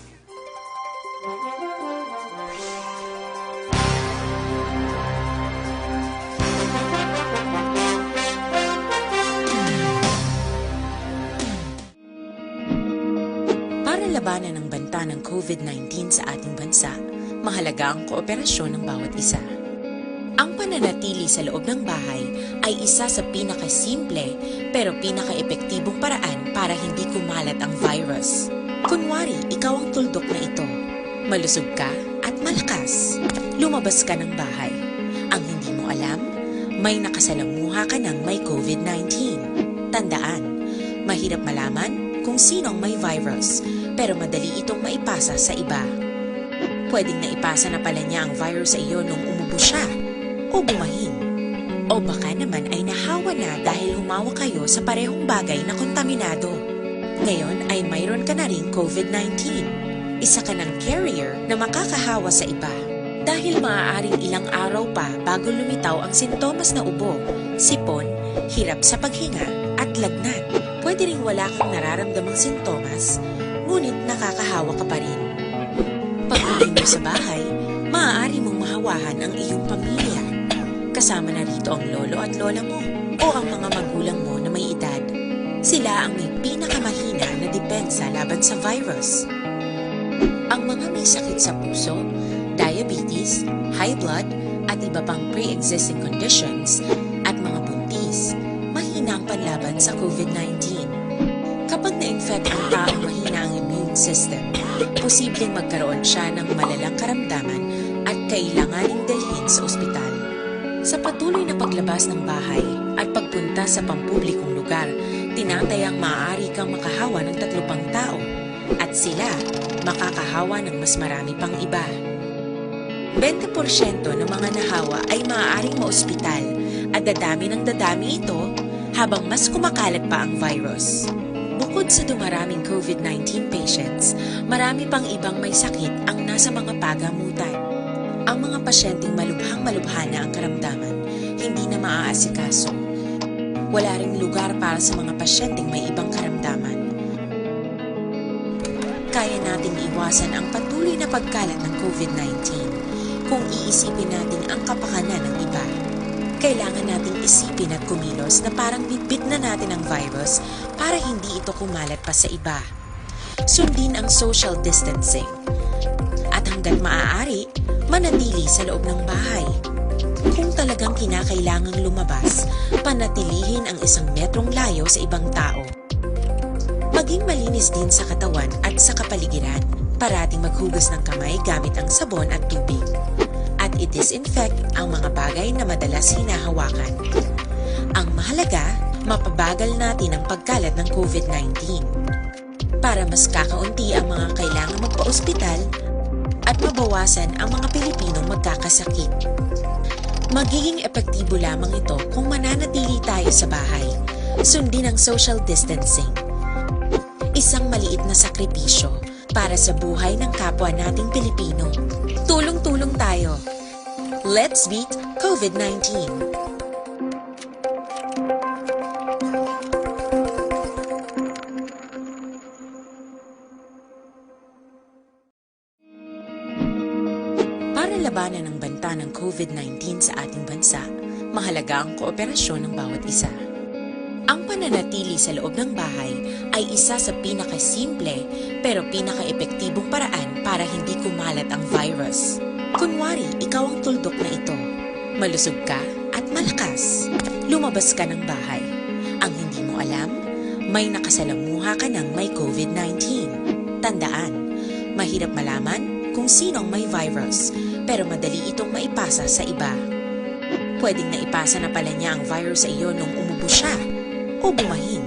Para labanan ang banta ng covid nineteen sa ating bansa, mahalaga ang kooperasyon ng bawat isa. Ang pananatili sa loob ng bahay ay isa sa pinakasimple pero pinakaepektibong paraan para hindi kumalat ang virus. Kunwari, ikaw ang tuldok na ito. Malusog ka at malakas. Lumabas ka ng bahay. Ang hindi mo alam, may nakasalamuha ka ng may covid nineteen. Tandaan, mahirap malaman kung sino ang may virus, pero madali itong maipasa sa iba. Pwedeng naipasa na pala niya ang virus sa iyo nung umubo siya o bumahin. O baka naman ay nahawa na dahil humawak kayo sa parehong bagay na kontaminado. Ngayon ay mayroon ka na ring covid nineteen. Isa ka ng carrier na makakahawa sa iba. Dahil maaaring ilang araw pa bago lumitaw ang sintomas na ubo, sipon, hirap sa paghinga, at lagnat. Pwede ring wala kang nararamdamang sintomas, ngunit nakakahawa ka pa rin. Pag-uwi mo sa bahay, maaari mong mahawahan ang iyong pamilya. Kasama na rito ang lolo at lola mo o ang mga magulang mo na may edad. Sila ang may pinakamahina na depensa laban sa virus. Ang mga may sakit sa puso, diabetes, high blood, at iba pang pre-existing conditions, at mga buntis, mahina ang panlaban sa covid nineteen. Kapag na-infect ang taong mahina ang immune system, posibleng magkaroon siya ng malalang karamdaman at kailanganing dalhin sa ospital. Sa patuloy na paglabas ng bahay at pagpunta sa pampublikong lugar, tinatayang maaari kang makahawa ng tatlo pang tao, at sila makakahawa ng mas marami pang iba. Bente porsyento ng mga nahawa ay maaaring maospital, at dadami ng dadami ito habang mas kumakalat pa ang virus. Bukod sa dumaraming covid nineteen patients, marami pang ibang may sakit ang nasa mga pagamutan. Ang mga pasyenteng malubhang-malubha na ang karamdaman, hindi na maaasikaso. Wala ring lugar para sa mga pasyenteng may ibang karamdaman. Kaya nating iwasan ang patuloy na pagkalat ng covid nineteen kung iisipin natin ang kapakanan ng iba. Kailangan nating isipin at kumilos na parang bitbit na natin ang virus para hindi ito kumalat pa sa iba. Sundin ang social distancing. At hanggat maaari, manatili sa loob ng bahay. Kung talagang kinakailangang lumabas, panatilihin ang isang metrong layo sa ibang tao. Maging malinis din sa katawan at sa kapaligiran. Parating maghugas ng kamay gamit ang sabon at tubig. At i-disinfect ang mga bagay na madalas hinahawakan. Ang mahalaga, mapabagal natin ang pagkalat ng covid nineteen. Para mas kakaunti ang mga kailangang magpaospital at mabawasan ang mga Pilipinong magkakasakit. Magiging epektibo lamang ito kung mananatili tayo sa bahay. Sundin ang social distancing. Isang maliit na sakripisyo para sa buhay ng kapwa nating Pilipino. Tulong-tulong tayo. Let's beat covid nineteen. Para labanan ang banta ng covid nineteen sa ating bansa, mahalaga ang kooperasyon ng bawat isa. Ang pananatili sa loob ng bahay ay isa sa pinakasimple pero pinakaepektibong paraan para hindi kumalat ang virus. Kunwari, ikaw ang tuldok na ito. Malusog ka at malakas. Lumabas ka ng bahay. Ang hindi mo alam, may nakasalamuha ka ng may covid nineteen. Tandaan, mahirap malaman kung sino ang may virus, pero madali itong maipasa sa iba. Pwedeng naipasa na pala niya ang virus sa iyo nung umubo siya o bumahin.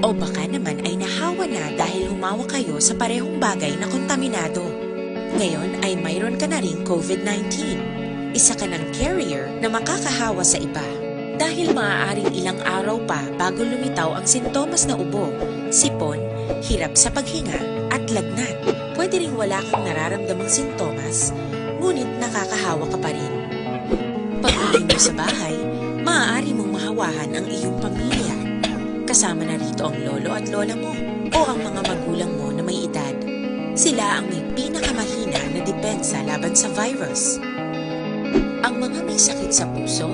O baka naman ay nahawa na dahil humawak kayo sa parehong bagay na kontaminado. Ngayon ay mayroon ka na ring COVID nineteen. Isa ka ng carrier na makakahawa sa iba. Dahil maaaring ilang araw pa bago lumitaw ang sintomas na ubo, sipon, hirap sa paghinga, at lagnat. Pwede ring wala kang nararamdamang sintomas, ngunit nakakahawa ka pa rin. Pag-uwi mo sa bahay, maaari mong mahawahan ang iyong pamilya. Kasama na rito ang lolo at lola mo o ang mga magulang mo na may edad. Sila ang may pinakamahina na depensa laban sa virus. Ang mga may sakit sa puso,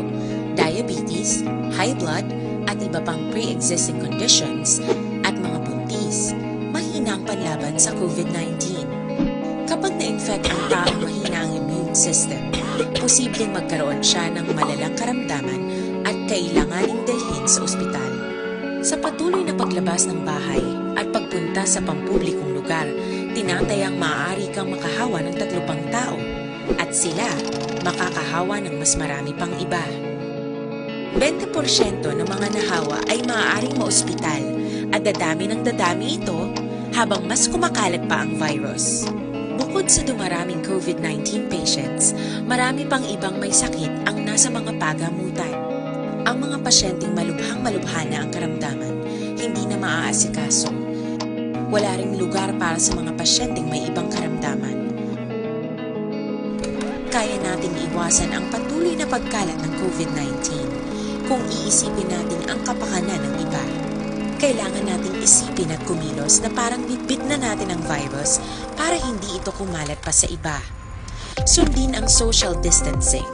diabetes, high blood, at iba pang pre-existing conditions, at mga buntis, mahina ang panlaban sa COVID nineteen. Kapag na-infect ang taong mahina ang immune system, posibleng magkaroon siya ng malalang karamdaman at kailanganing dalhin sa ospital. Sa patuloy na paglabas ng bahay at pagpunta sa pampublikong lugar, tinatayang maaari kang makahawa ng tatlo pang tao at sila makakahawa ng mas marami pang iba. Bente porsyento ng mga nahawa ay maaaring maospital at dadami ng dadami ito habang mas kumakalat pa ang virus. Bukod sa dumaraming COVID nineteen patients, marami pang ibang may sakit ang nasa mga pagamutan. Ang mga pasyenteng malubhang-malubha na ang karamdaman, hindi na maaasikaso. Wala ring lugar para sa mga pasyenteng may ibang karamdaman. Kaya nating iwasan ang patuloy na pagkalat ng COVID nineteen kung iisipin natin ang kapakanan ng iba. Kailangan nating isipin at kumilos na parang bitbit na natin ang virus para hindi ito kumalat pa sa iba. Sundin ang social distancing.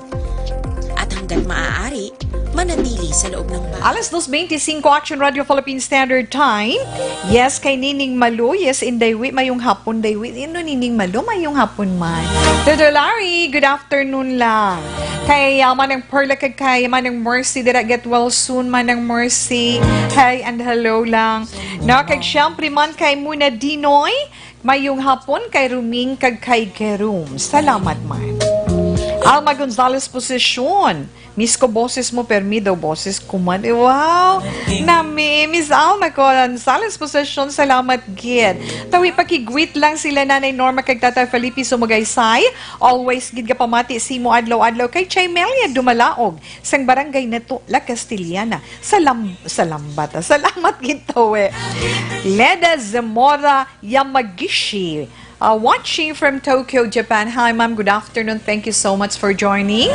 At hanggat maaari, manatili sa loob ng bahay. Alas dos bente singko, Action Radio Philippine Standard Time. Yes, kay Nining Malo. Yes, Inday Wi, mayong hapon, Day Wi. Ano, Nining Malo, mayong hapon man. Dodo Larry, good afternoon lang. Kay, ah, Manang Perla, kag kay Manang Mercy, dira, get well soon, Manang Mercy. Hi and hello lang. No, kag syempre man kay Muna Dinoy, mayong hapon kay Ruming kag kay Kerum. Salamat man. Alma Gonzalez Posesyon. Miss ko boses mo, permi daw boses ko man. Eh, wow! Nami, Miss Alma Gonzalez Posesyon, salamat gid. Tawi, pakigwit lang sila Nanay Norma kag Tatay Felipe Sumugaysay. Always gid gapamati simo adlaw-adlaw kay Chaymelia Dumalaog sang Barangay Nato, La Castellana. Salam-, salambat, ah. Salamat gid, tawi. Leda Zamora Yamagishi, uh, watching from Tokyo, Japan. Hi, ma'am. Good afternoon. Thank you so much for joining.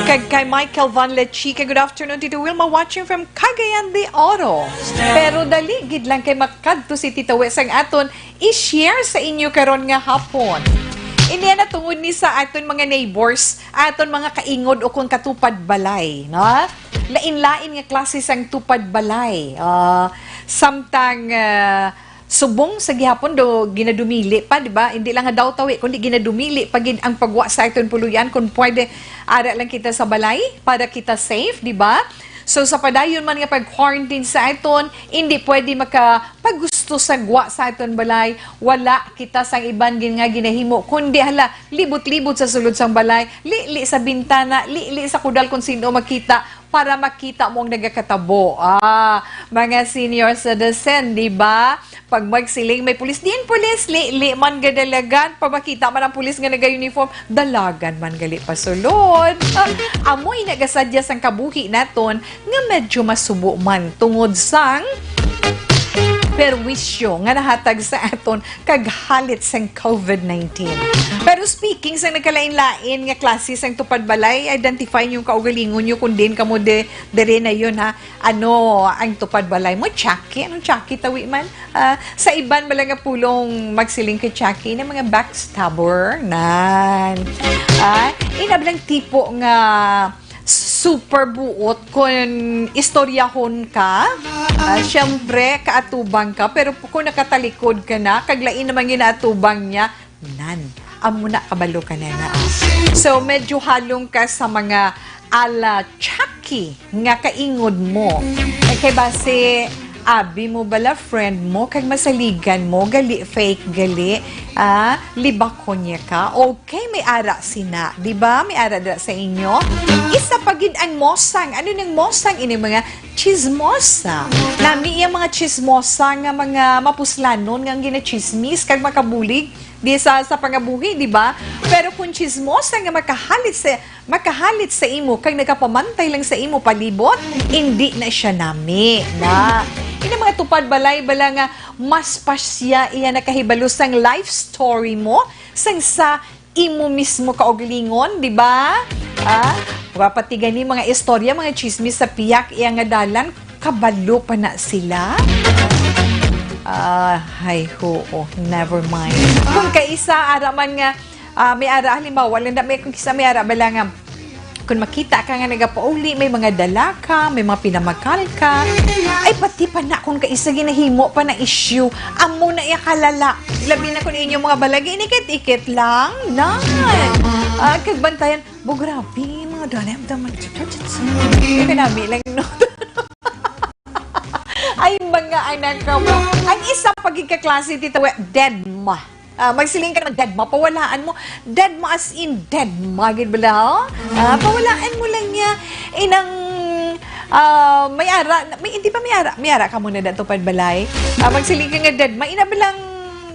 Kag kay Michael Van Lechica, good afternoon, Tito Wilma, watching from Cagayan de Oro. Pero dali gid lang kay makadto si Tito Wes ang aton i-share sa inyo karon nga hapon. Ini na tungod ni sa aton mga neighbors, aton mga kaingod o kung katupad balay, no? Lain-lain nga klase sang tupad balay. Ah, samtang, ah, subong sa gihapon do ginadumili pa, di ba? Hindi lang nga daw tawi, kundi ginadumili pa gid ang pagwa sa aton puloy-an. Kung pwede, ara lang kita sa balay para kita safe, di ba? So, sa padayon man nga pag-quarantine sa aton, hindi pwede makapagusto sa gwa sa aton balay. Wala kita sang iban gin nga ginahimo, kundi hala, libot-libot sa sulod sang balay, lili sa bintana, lili sa kudal kung sino makita, para makita mo ang nagakatabo. Ah, mga senior citizen, di ba? Pag magsiling may pulis, diin pulis, lili man gadalagan. Pag makita man ang pulis nga naga-uniform, dalagan man gali pasulod. Ah, amoy nagasadya sang kabuhi naton nga medyo masubo man tungod sang perwisyo nga nahatag sa aton kag halit sang COVID nineteen. Pero speaking sang nagkalain-lain nga klase sang tupad balay, identify niyo ang kaugalingon niyo kung diin kamo de-, diri na yun, ha. Ano ang tupad balay mo? Chucky? Anong Chucky, tawi man? Ah, sa iban bala nga pulong magsiling kay Chucky na mga backstabber. Nan. Ah, inablang tipo nga super buot kung istoryahon ka. Ah, siyempre, kaatubang ka. Pero kung nakatalikod ka na, kag lain naman ginaatubang niya, nan. Amo na, kabalo ka na na. So, medyo halong ka sa mga ala Chucky nga kaingod mo. Eh, kay base, Abi mo bala friend mo kag masaligan mo, gali fake gali, ah, libakon niya ka. Okay, may ara sina, di ba? May ara dira sa inyo. Isa pa gid ang mosang. Ano nang mosang? Ini mga chismosa. Nami iya mga chismosa nga mga mapuslanon nga ginachismis kag makabulig di sa, sa pangabuhi, di ba? Pero kung chismosa nga makahalit sa makahalit sa imo kag nagapamantay lang sa imo palibot, indi na siya nami na. Ini mga tupad balay bala nga mas pasya iya nakahibalo sang life story mo sang sa imo mismo kaugalingon, di ba? Ah, wa pati gani mga istorya, mga chismis sa piyak iya nga dalan, kabalo pa na sila. Ah, hay, oo, never mind. Kung kaisa, ara man nga, ah, may ara, halimbawa, lang na may, kung kisa may ara, bala nga, kung makita ka nga nagapauli, may mga dala ka, may mga pinamakal ka, ay pati pa na kung kaisa ginahimo pa na issue, amo na iya kalala. Labi na kung inyo mga balay, inikit-ikit lang, na. Ah, kagbantayan, bo grabe, mga dala, daman, kanami lang, no? Ay, mga anak ko mo. Ang isa pa gid ka klase, Tita We, dead ma. Ah, magsiling ka naman, dead ma, pawalaan mo. Dead ma as in, dead ma, gid bala, oh? Ah, pawalaan mo lang niya. Inang, ah, may ara, may, hindi ba may ara? May ara ka muna dato, Padbalay? Ah, magsiling ka nga, dead ma, ina ba lang,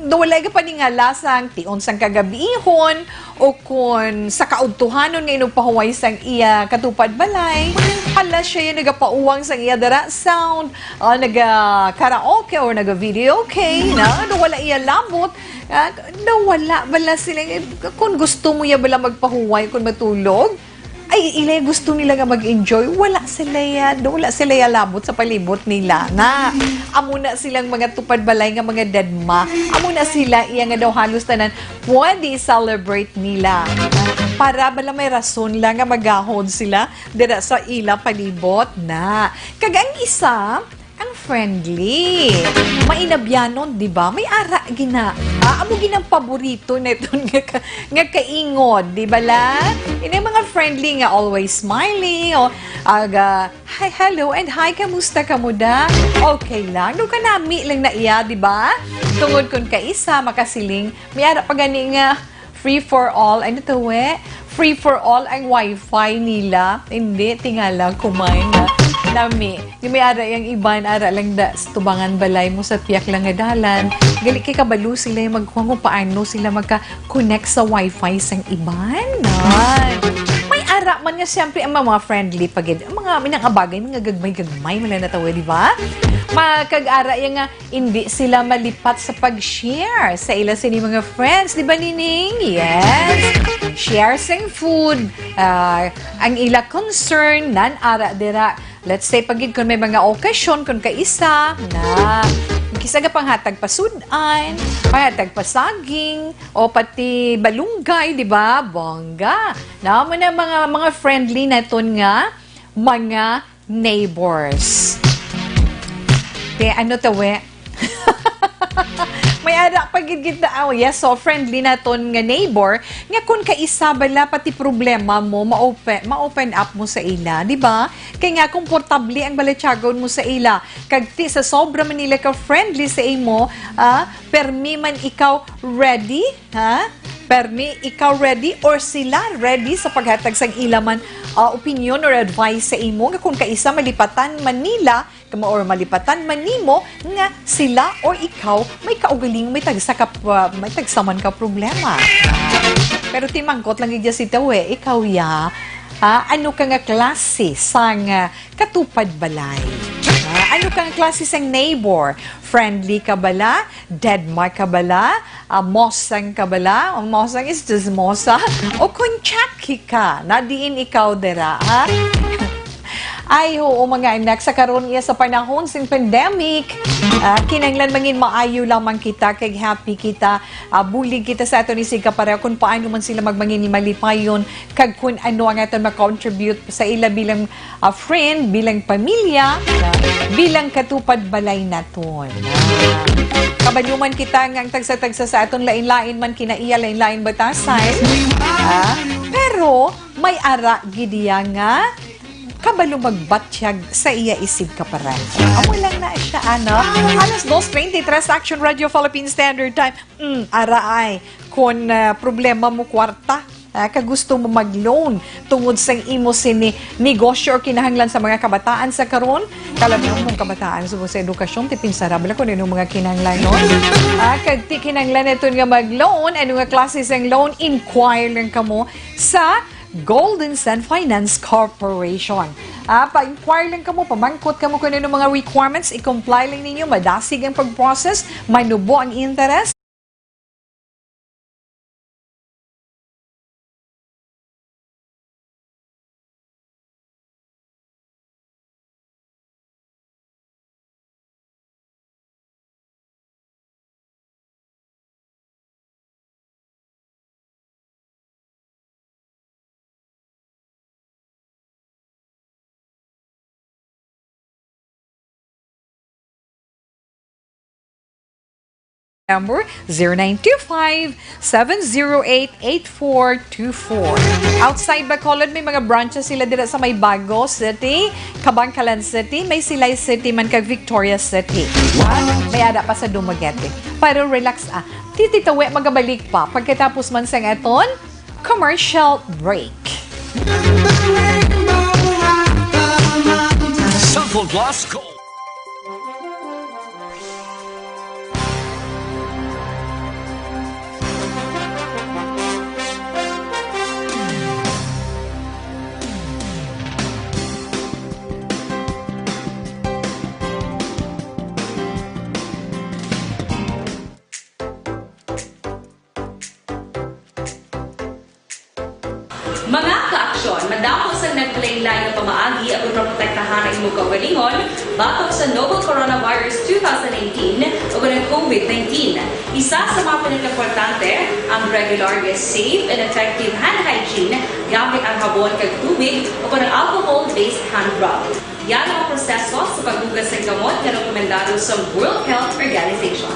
do wala ka paningala sang tion sang kagabihon, o kon sa kaudtuhanon nga inugpahuway sang iya katupad balay, hala siya yung nagapauwang sang iya dara sound, ah, naga-karaoke or naga-videoke, na, na wala iya labot, ah, na wala bala sila, kung gusto mo ya bala magpahuway kung matulog, ay, ila gusto nila nga mag-enjoy, wala sila ya, wala sila ya labot sa palibot nila. Na, amo na silang mga tupad balay nga mga dead ma. Amo na sila iya nga daw halos tanan pwede i-celebrate nila. Para bala may rason lang nga magahod sila dira sa ila palibot na. Kag ang isa, ang friendly. Mainabyanon, di ba? May ara gina. Ah, amo ginang paborito neton nga ka-, nga kaingod, di ba la? Ini mga friendly nga always smiling, o aga, "Hi, hello, and hi, kamusta ka mo da?" Okay lang. No, kanami lang na iya, di ba? Tungod kun kaisa, makasiling, may ara pa gani nga free for all. Ano to, we? Free for all ang wifi nila. Hindi, tingala, kumay nga. Nami. Nga may ara yang iban, ara lang da, sa tubangan balay mo sa piyak lang nga dalan. Gali kay kabalo sila yung magkuha kung paano sila magka-connect sa wifi sang iban. Ay. May ara man nga, siyempre, ang mga friendly pa gid. Ang mga minangabagay, mga gagmay-gagmay, mala na tawo, di ba? Makag-ara yang nga, hindi sila malipat sa pag-share sa ila sini mga friends, di ba, Nining? Yes. Share sing food, ah, ang ila concern, nan ara dira. Let's say, pagid kung may mga okasyon, kung kaisa, na kisa ka panghatag pasud-an, panghatag pasaging, o pati balunggay, di ba? Bongga. Na mo na mga, mga friendly naton nga mga neighbors. Te, ano to, we? May ara pa gid kita. Oh, yes, so friendly naton nga neighbor nga kun kaisa bala pati problema mo, ma-open, ma-open up mo sa ila, di ba? Kay nga komportable ang balatyagon mo sa ila. Kag ti sa sobra man nila ka friendly sa imo, ah, permi man ikaw ready, ha? Permi ikaw ready or sila ready sa paghatag sang ila man, ah, opinion or advice sa imo nga kung kaisa malipatan man nila kamo or malipatan man nimo nga sila or ikaw may kaugaling, may tagsa ka, ah, may tagsa man ka problema. Pero timangkot lang gid si Tawe, ikaw ya, ha? Ano ka nga klase sang, ah, katupad balay? Ah, ano ka nga klase sang neighbor? Friendly ka bala? Dead ma ka bala? Ah, mosang ka bala? Ang mosang is just mosa. O kung chucky ka, na diin ikaw dira, ha? Ay, oo, mga anak, sa karon iya sa panahon sing pandemic, ah, kinahanglan mangin maayo lamang kita, kag happy kita, ah, bulig kita sa aton isig kapareho kung paano man sila magmangin malipayon, kag kung ano ang aton maka-contribute sa ila bilang, ah, friend, bilang pamilya, ah, bilang katupad balay naton. Ah, kabaluman kita nga ang tagsa-tagsa sa aton lain-lain man kinaiya, lain-lain batasan. Ah, pero may ara gid iya nga kabalo magbatyag sa iya isip ka pareho. Amo lang na siya, ano? Alas dos twenty-tres, Action Radio Philippine Standard Time. Mm, araay, kung, ah, problema mo kwarta, ah, kag gusto mo mag-loan tungod sang imo sini negosyo or kinahanglan sa mga kabataan sa karon, kalabaw mong kabataan sa, sa edukasyon, ti pinsara bala kung ano mga kinahanglan, no? Ah, kag ti kinahanglan ito nga mag-loan, ano nga klase sang loan, inquire lang kamo sa Golden Sand Finance Corporation. Ah, pa-inquire lang kamo, pamangkot kamo kung ano mga requirements, i-comply lang ninyo, madasig ang pag-process, manubo ang interest. Number, zero nine two five, seven zero eight, eight four two four. Outside Bacolod, may mga branches sila dira sa may Bago City, Kabankalan City, may Silay City man kag Victoria City. Ha? May ada pa sa Dumaguete. Pero relax, ah. Tititawi, magabalik pa pagkatapos man sang aton commercial break. Sample Plus Gold. Mga ka-aksyon, madamo sang naglain-lain nga pamaagi aron maprotektahan ang imong kaugalingon batok sa novel coronavirus two thousand nineteen o ang COVID nineteen. Isa sa mga pinakaimportante, ang regular nga safe and effective hand hygiene gamit ang habon kag tubig o ang alcohol-based hand rub. Yara ang proseso sa paghugas sang kamot nga rekomendado sa World Health Organization.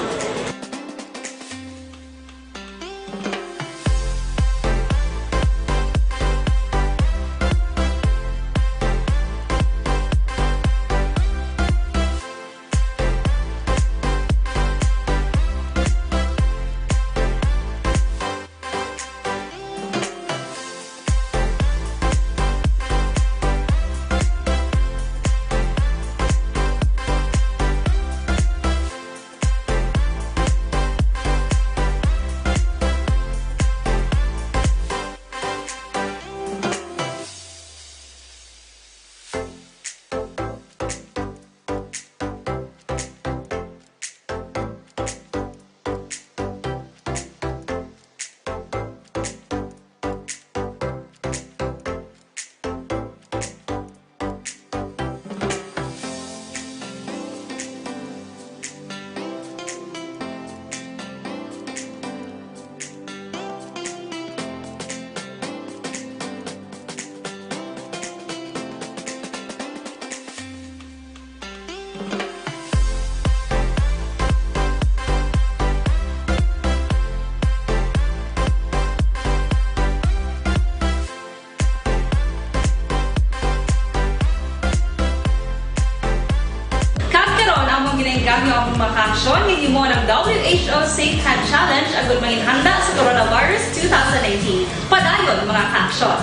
Kag karon, among ginainggam ang mga kaaksyon nga himo ng W H O Safe Hand Challenge agud manginhanda sa coronavirus two thousand nineteen. Padayon, mga kaaksyon.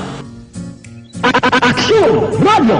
Aksyon Radio.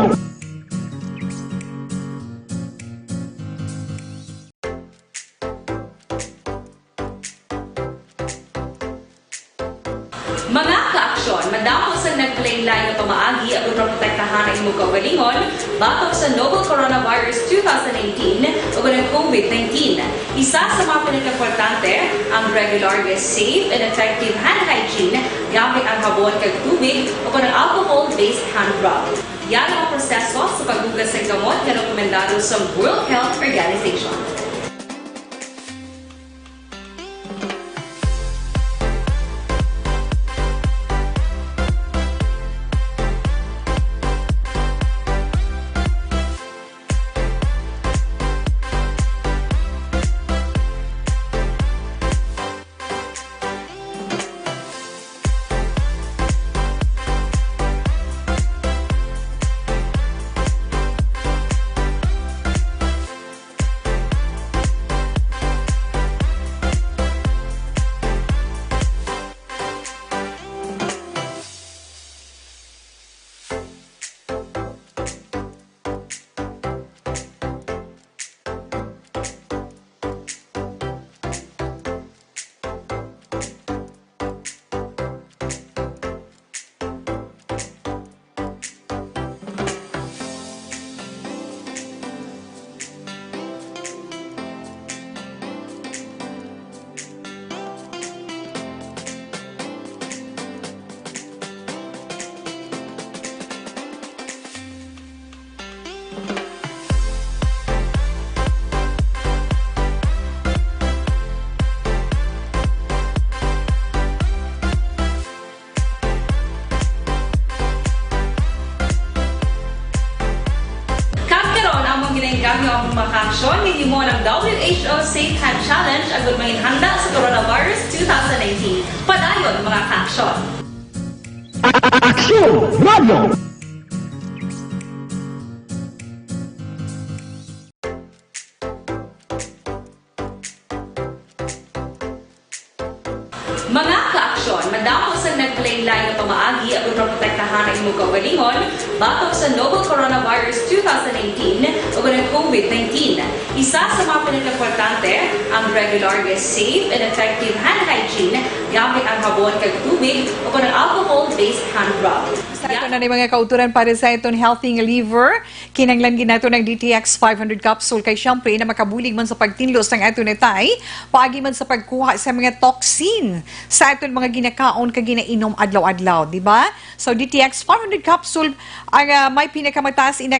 Mga kaaksyon, madamo sang naglain-lain nga pamaagi aron maprotektahan ang imong kaugalingon batok sa novel coronavirus two thousand nineteen o ang COVID nineteen. Isa sa mga pinakaimportante, ang regular nga safe and effective hand hygiene gamit ang habon kag tubig o ang alcohol-based hand rub. Yara ang proseso sa paghugas sang kamot nga rekomendado sa World Health Organization. Gamyo ang mga kaaksyon, hinimo ang W H O Safe Hand Challenge agud manginhanda sa coronavirus two thousand nineteen. Padayon, mga kaaksyon. Aksyon! Radyo! Mga kaaksyon, madamo sang naglain-lain nga pamaagi aron maprotektahan ang imong kaugalingon batok sa novel coronavirus two thousand nineteen ug ang COVID nineteen. Isa sa mga pinakaimportante ang regular nga safe and effective hand hygiene gamit ang habon kag tubig o ang alcohol-based hand rub. Sa aton na ni mga kauturan para sa aton healthy nga liver, kinahanglan gid nato ng D T X five hundred capsule kay siyempre na makabulig man sa pagtinlo sang aton atay, paagi man sa pagkuha sa mga toxin sa aton mga ginakaon kag ginainom adlaw-adlaw, di ba? So, D T X five hundred capsule ang, ah, may pinakamataas ina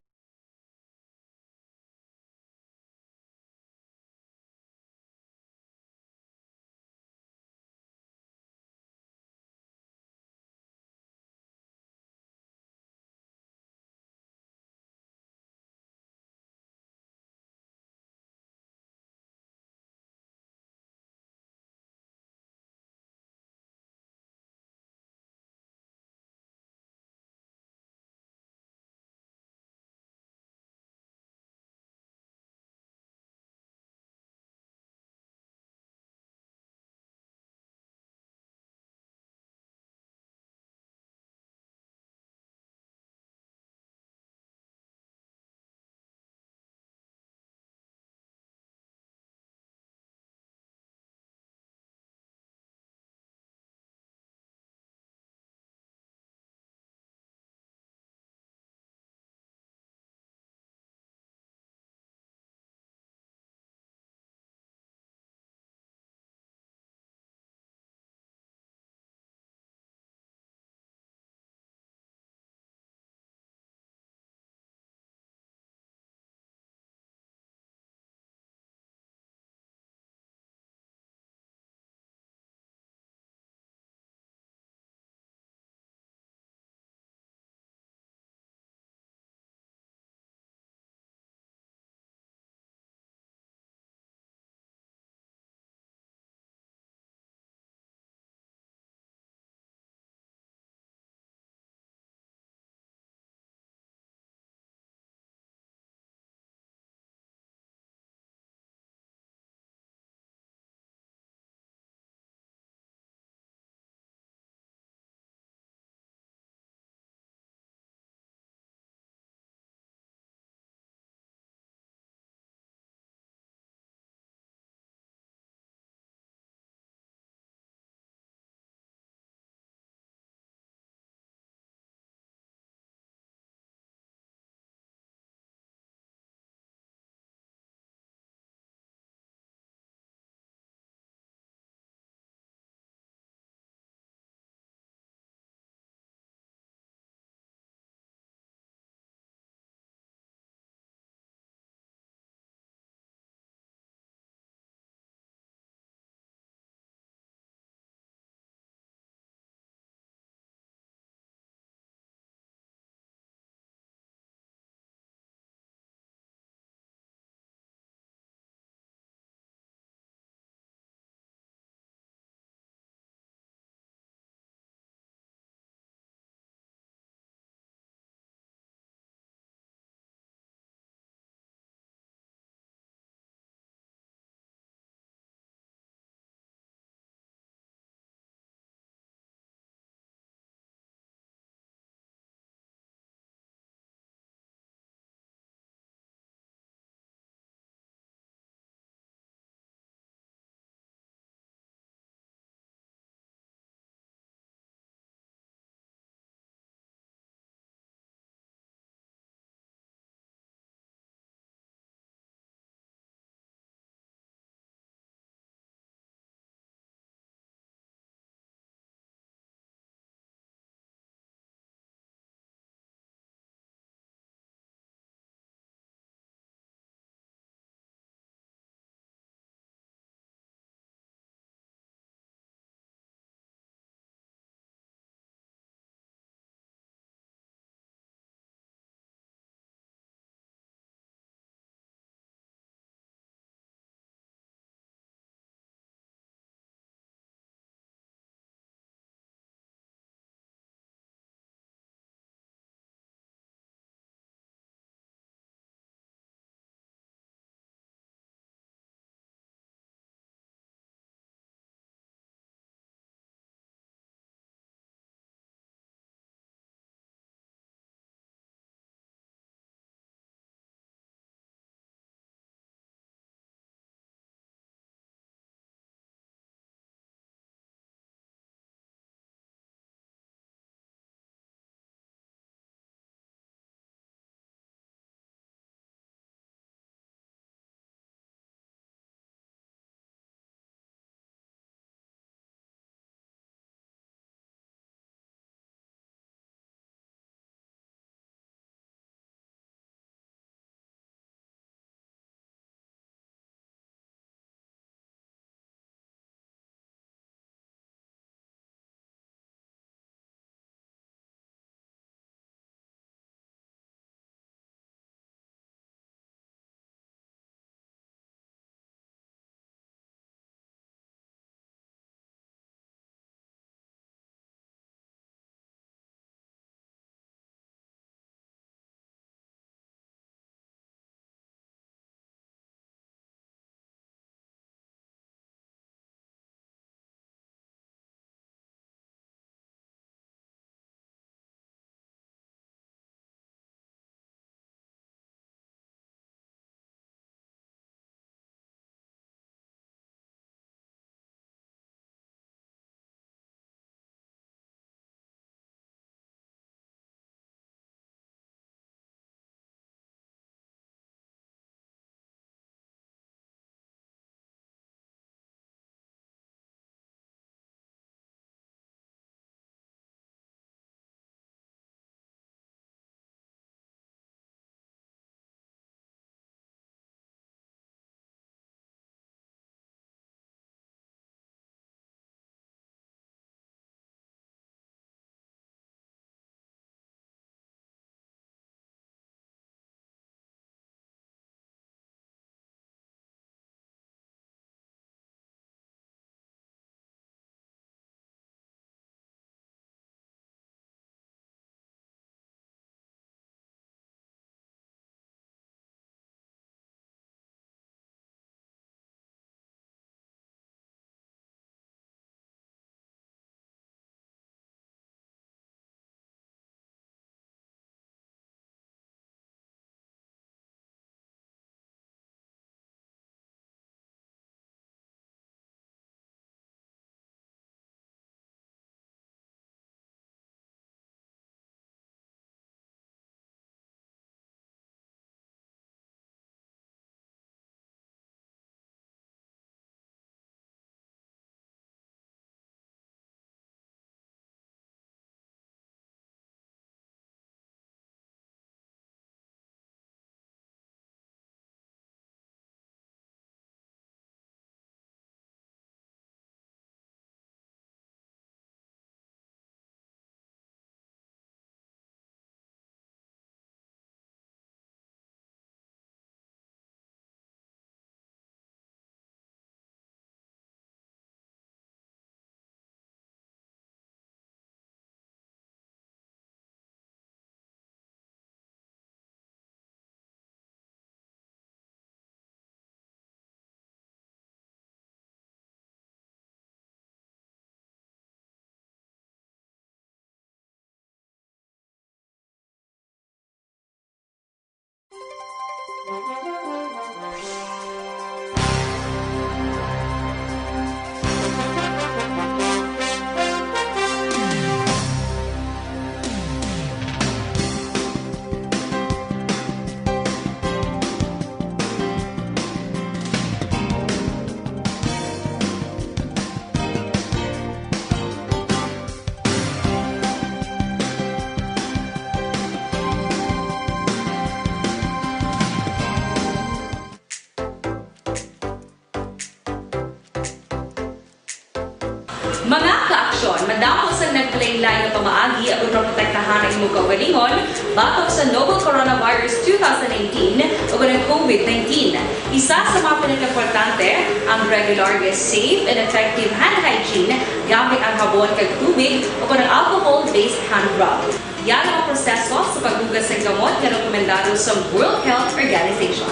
Madamo sang nagpalain-lain nga pamaagi agud maprotektahan ang imo kaugalingon batok sa novel coronavirus two thousand nineteen ug ang COVID nineteen. Isa sa mga pinakaimportante ang regular nga safe and effective hand hygiene gamit ang habon kag tubig o kon ang alcohol-based hand rub. Yara ang proseso sa paghugas sang kamot nga rekomendado sa World Health Organization.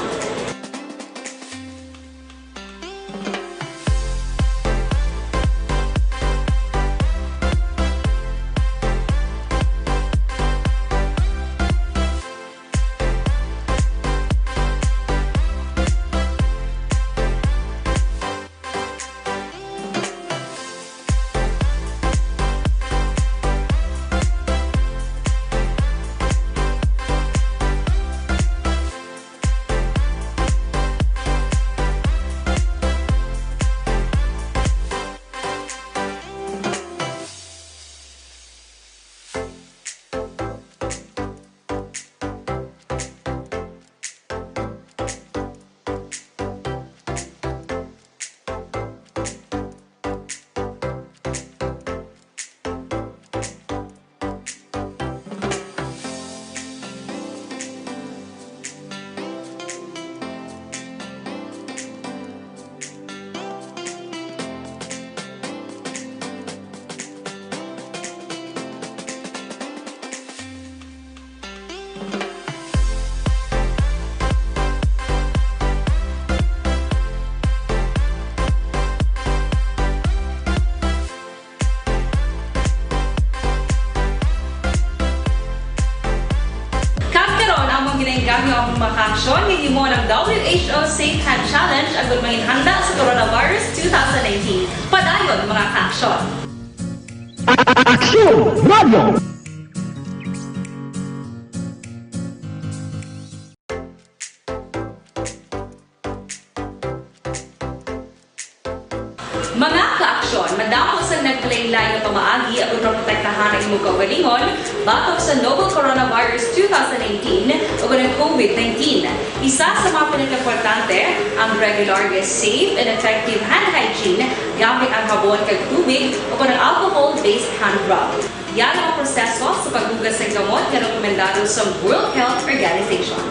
Kag karon, among ginainganyo ang mga kaaksyon nga himo ng W H O Safe Hand Challenge agud manginhanda sa coronavirus two thousand nineteen. Padayon, mga kaaksyon. Aksyon Radio! Mga kaaksyon, madamo sang nagpalain-lain nga pamaagi aron maprotektahan ang imong kaugalingon batok sa novel coronavirus two thousand nineteen o ang COVID nineteen. Isa sa mga pinakaimportante ang regular nga safe and effective hand hygiene gamit ang habon kag tubig o ang alcohol-based hand rub. Yara ang proseso sa paghugas sang kamot nga rekomendado sa World Health Organization.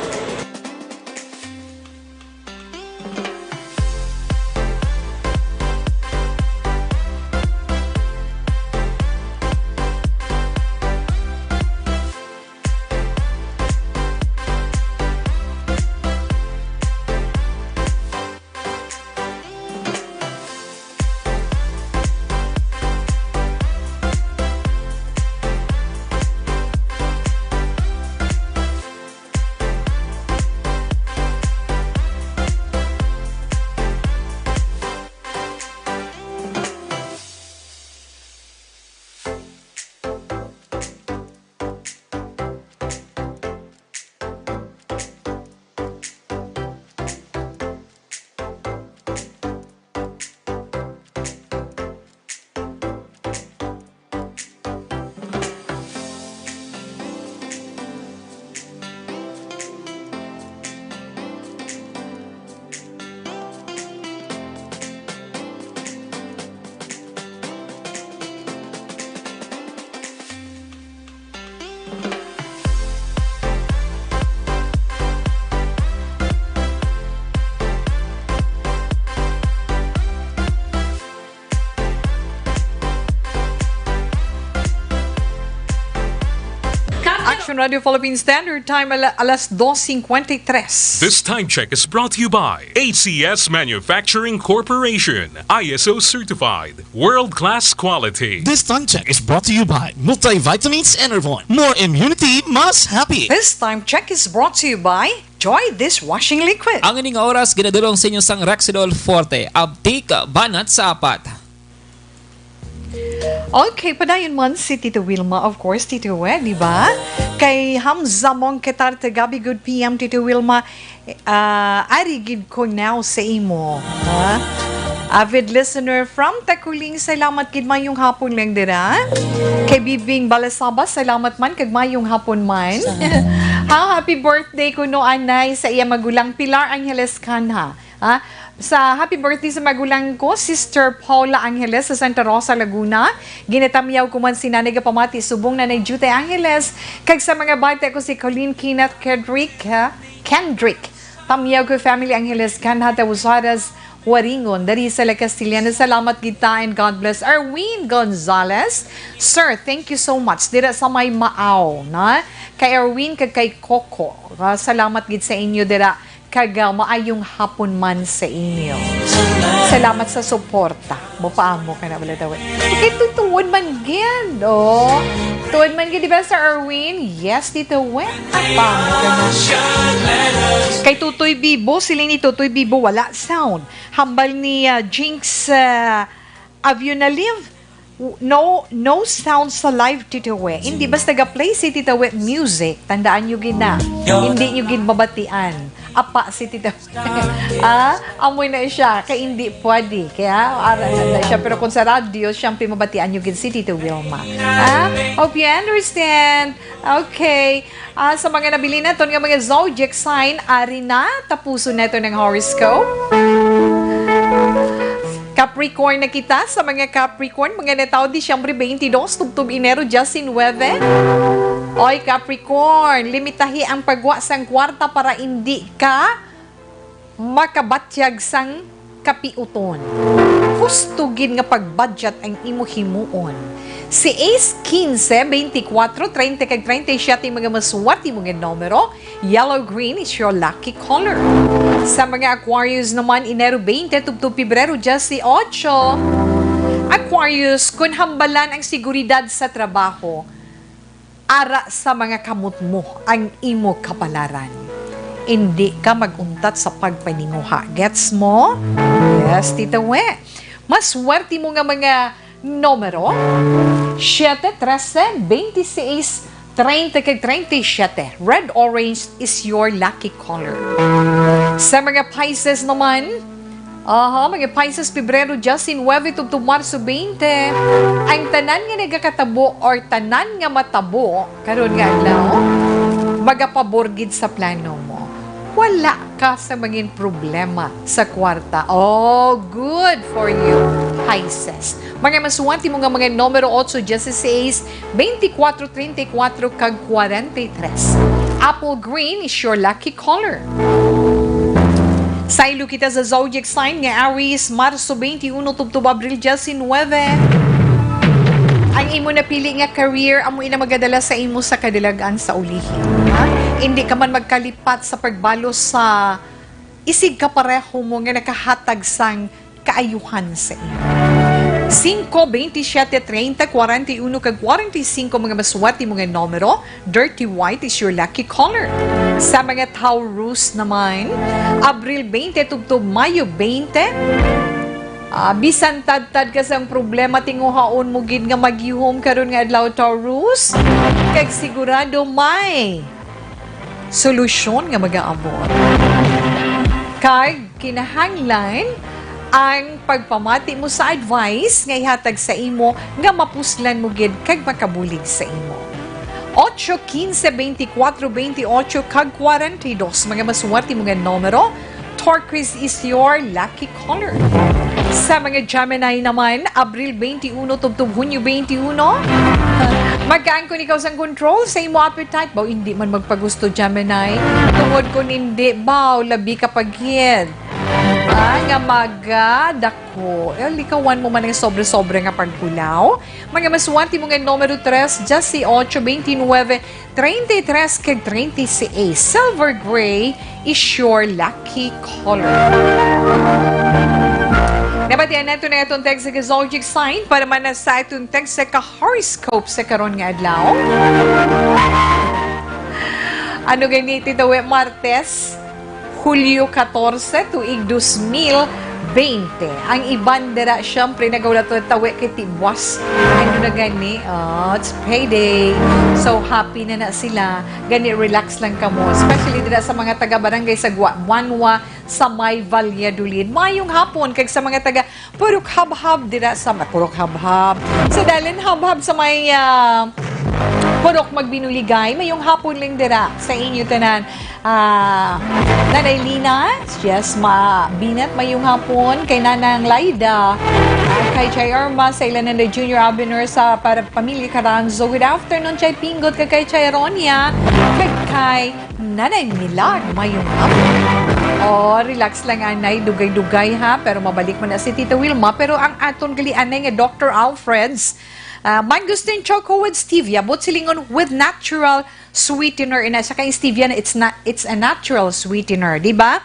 Action Radio Philippine Standard Time, ala-, alas dos cincuenta y tres. This time check is brought to you by A C S Manufacturing Corporation, I S O certified, world-class quality. This time check is brought to you by Multivitamins Enervon. More immunity, mas happy. This time check is brought to you by Joy Dishwashing Liquid. Ang ining oras ginadulong sa inyo sang Rexidol Forte, Abtik, banat sa apat. Okay, padayon man si Tito Wilma, of course, Tito, eh, di ba? Kay Hamza Mongketar, Tagabi, good P M, Tito Wilma. Ah, ari gid ko now sa imo, ha? Avid listener from Taculing, salamat gid, mayong hapon lang dira. Kay Bibing Balasaba, salamat man kag mayong hapon man. Ha, happy birthday kuno anay sa iya magulang Pilar Angeles Canha. Ha? Sa happy birthday sa magulang ko, Sister Paula Angeles sa Santa Rosa, Laguna. Ginatamyaw ko man si Nanay Gapamati subong Nanay Jute Angeles, kag sa mga bata ko si Colleen Kenneth Kendrick, ha? Kendrick. Tamyaw ko family Angeles, Canha Tabusadas, Waringon, dari sa La Castellana. Salamat kita and God bless. Erwin Gonzalez, Sir, thank you so much. Dira sa may Maaw, na? Kay Erwin kag kay Coco. Ah, salamat gid sa inyo dira. Kag, ah, maayong hapon man sa inyo. Salamat sa suporta. Mopaamo ka na wala daw eh. Kay tu-, tuod man gid, oh. Tuod man gid, di ba, Sir Erwin? Yes, Tito Wet. Mopaamo ka na. Kay Tutoy Bibo, sila ni Tutoy Bibo, wala sound. Hambal ni, ah, Jinx, ah, Avionalive, no, no sound sa live, Tito We. Hindi basta ga-play si Tito We music, tandaan nyo gid na. Hindi nyo gid mabatian. Apa si Tito We. Ah, amoy na siya. Kay hindi pwede. Kaya, ara na, na siya. Pero kung sa radyo, siyempre mabatian nyo gid si Tito Wilma. Ah, hope you understand. Okay. Ah, sa mga nabilin naton nga mga zodiac sign, ari na, tapuson naton ang horoscope. Capricorn na kita. Sa mga Capricorn, mga natawo Disyembre twenty-two, tubtob Enero diecinuebe. Oy, Capricorn, limitahi ang pagwa sang kwarta para indi ka makabatyag sang kapiuton. Husto gid nga pag-budget ang imo himuon. Si Ace, quince, veinticuatro, treinta kag treinta y siete mga maswerte mo nga numero. Yellow green is your lucky color. Sa mga Aquarius naman, Enero twenty tubtob Pebrero dieciocho. Aquarius, kung hambalan ang seguridad sa trabaho, ara sa mga kamot mo ang imo kapalaran. Indi ka mag-untat sa pagpaninguha. Gets mo? Yes, Tita We. Maswerte mo nga mga numero, siete, trese, veintiséis, treinta kag treinta y siete. Red orange is your lucky color. Sa mga Pisces naman, aha, mga Pisces, Pebrero diecinuebe tubtob Marso twenty, ang tanan nga nagakatabo or tanan nga matabo karon nga adlaw, magapabor gid sa plano mo. Wala ka sa mangin problema sa kwarta. Oh, good for you, Pisces. Mga maswerte mo nga mga numero otso, dieciséis, veinticuatro, treinta y cuatro, kag cuarenta y tres. Apple green is your lucky color. Saylo kita sa zodiac sign nga Aries, Marso twenty-one tubtob Abril diecinuebe. Ang imo napili nga career amo ina magadala sa imo sa kadalag-an sa ulihi. Ha? Hindi ka man magkalipat sa pagbalos sa isig kapareho mo nga nakahatag sang kaayuhan sa imo. Singko, bentisiete, treinta, kwarenta y uno, kag kwarenta y singko mga maswerte mo nga numero. Dirty white is your lucky color. Sa mga Taurus naman, Abril twenty tubtob Mayo twenty. Ah, bisan tadtad ka sang problema, tinguhaon mo gid nga maghihom karon nga adlaw, Taurus. Kag sigurado may solusyon nga magaabot. Kag kinahanglan ang pagpamati mo sa advice nga ihatag sa imo nga mapuslan mo gid kag makabulig sa imo. Ocho, quince, veinticuatro, veintiocho, kag kwarenta y dos, mga maswerte mo nga numero. Turquoise is your lucky color. Sa mga Gemini naman, Abril twenty-one tubtob Hunyo twenty-one, magkaangkon ikaw sang control sa imo appetite. Baw, hindi man magpagusto, Gemini. Tungod kung hindi, baw, labi ka pa gid. Ah, nga magadako. Eh, likawan mo man ang sobra-sobra nga paghulaw. Mga maswerte mo nga numero tres, dieciocho, veintinuebe, treinta y tres, kag treinta y seis. Silver gray is your lucky color. Nabatian nato na atong text sa zodiac sign para man na sa atong text sa ka-horoscope sa karon nga adlaw. Ano gani, Tito We, Martes, Hulyo katorse, tuig dos mil bente. Ang iban dira, syempre, nagahulat-hulat, tawi kay tibwas. Ano na gani? Oh, it's payday. So, happy na na sila. Gani, relax lang kamo. Especially dira sa mga taga Barangay Sagwa, Banwa, sa may Valladolid. Mayong hapon, kag sa mga taga Purok Habhab dira sa, Purok Habhab. Sa Dalan Habhab sa may, ah, Purok Magbinuligay, mayong hapon lang dira sa inyo tanan. Ah, Nanay Lina, yes, ma, Binat, mayong hapon. Kay Nanang Laida, ah, kay Chay Irma, sa ila Nanay Junior Abinor, sa para pamilya Caranzo. Good afternoon, Chay Pinggot, kay, kay Chay Ronia, kay, kay Nanay Milag, mayong hapon. Oh, relax lang, anay, dugay-dugay, ha, pero mabalik man na si Tita Wilma. Pero ang aton gali, anay, nga Doctor Alfred's, ah, Mangosteen Choco with Stevia, buot silingon with natural sweetener ina, saka ang stevia na it's na, it's a natural sweetener, di ba?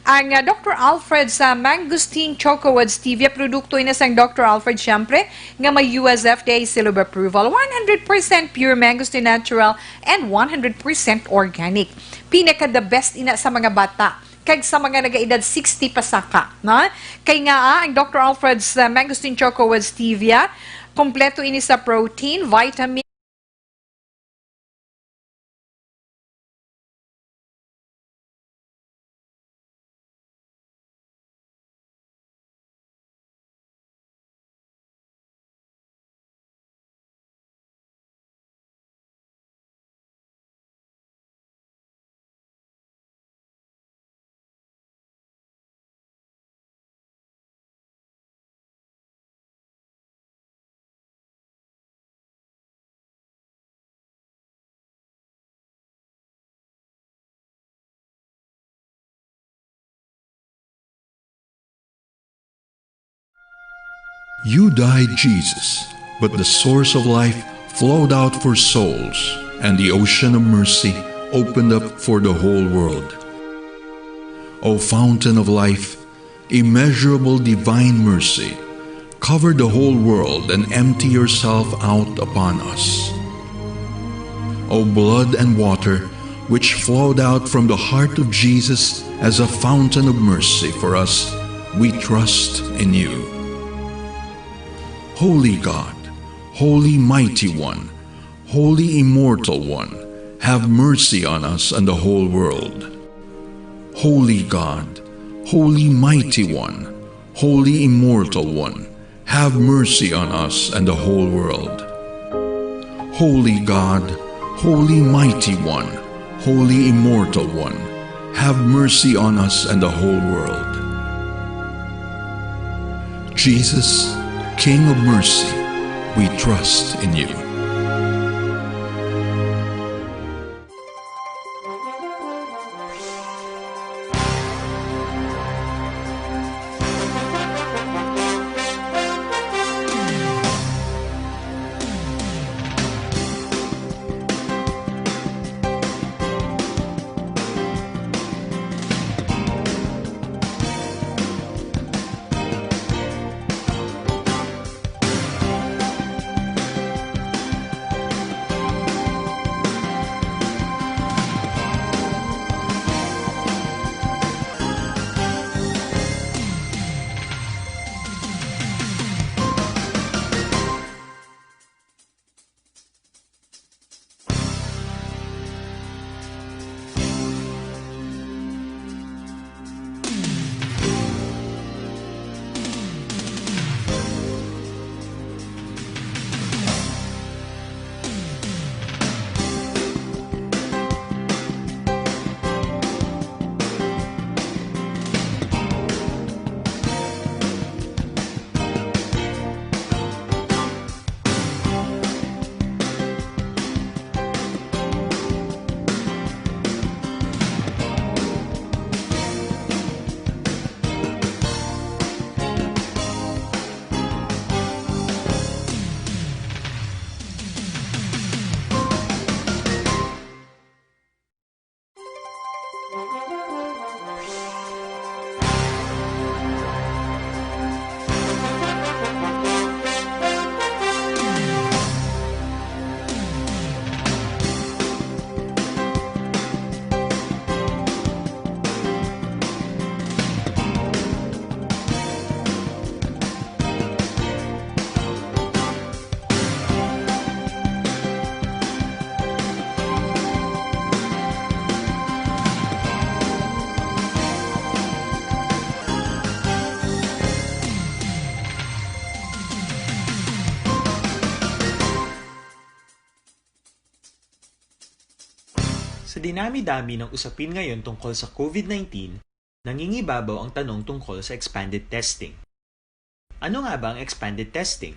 Ang, ah, Doctor Alfred's Mangosteen Choco with Stevia, produkto ina sang Doctor Alfred, syempre, nga may U S F D A seal of approval, one hundred percent pure mangosteen, natural, and one hundred percent organic. Pinaka the best ina sa mga bata kag sa mga nagaedad sixty pasaka, no? Kay nga, ah, ang Doctor Alfred's, ah, Mangosteen Choco with Stevia, kompleto ini sa protein, vitamin, You died, Jesus, but the source of life flowed out for souls, and the ocean of mercy opened up for the whole world. O fountain of life, immeasurable divine mercy, cover the whole world and empty yourself out upon us. O blood and water, which flowed out from the heart of Jesus as a fountain of mercy for us, we trust in you. Holy God, Holy Mighty One, Holy Immortal One, have mercy on us and the whole world. Holy God, Holy Mighty One, Holy Immortal One, have mercy on us and the whole world. Holy God, Holy Mighty One, Holy Immortal One, have mercy on us and the whole world. Jesus, King of mercy, we trust in you. Sa dinami-dami ng usapin ngayon tungkol sa COVID nineteen, nangingibabaw ang tanong tungkol sa expanded testing. Ano nga ba ang expanded testing?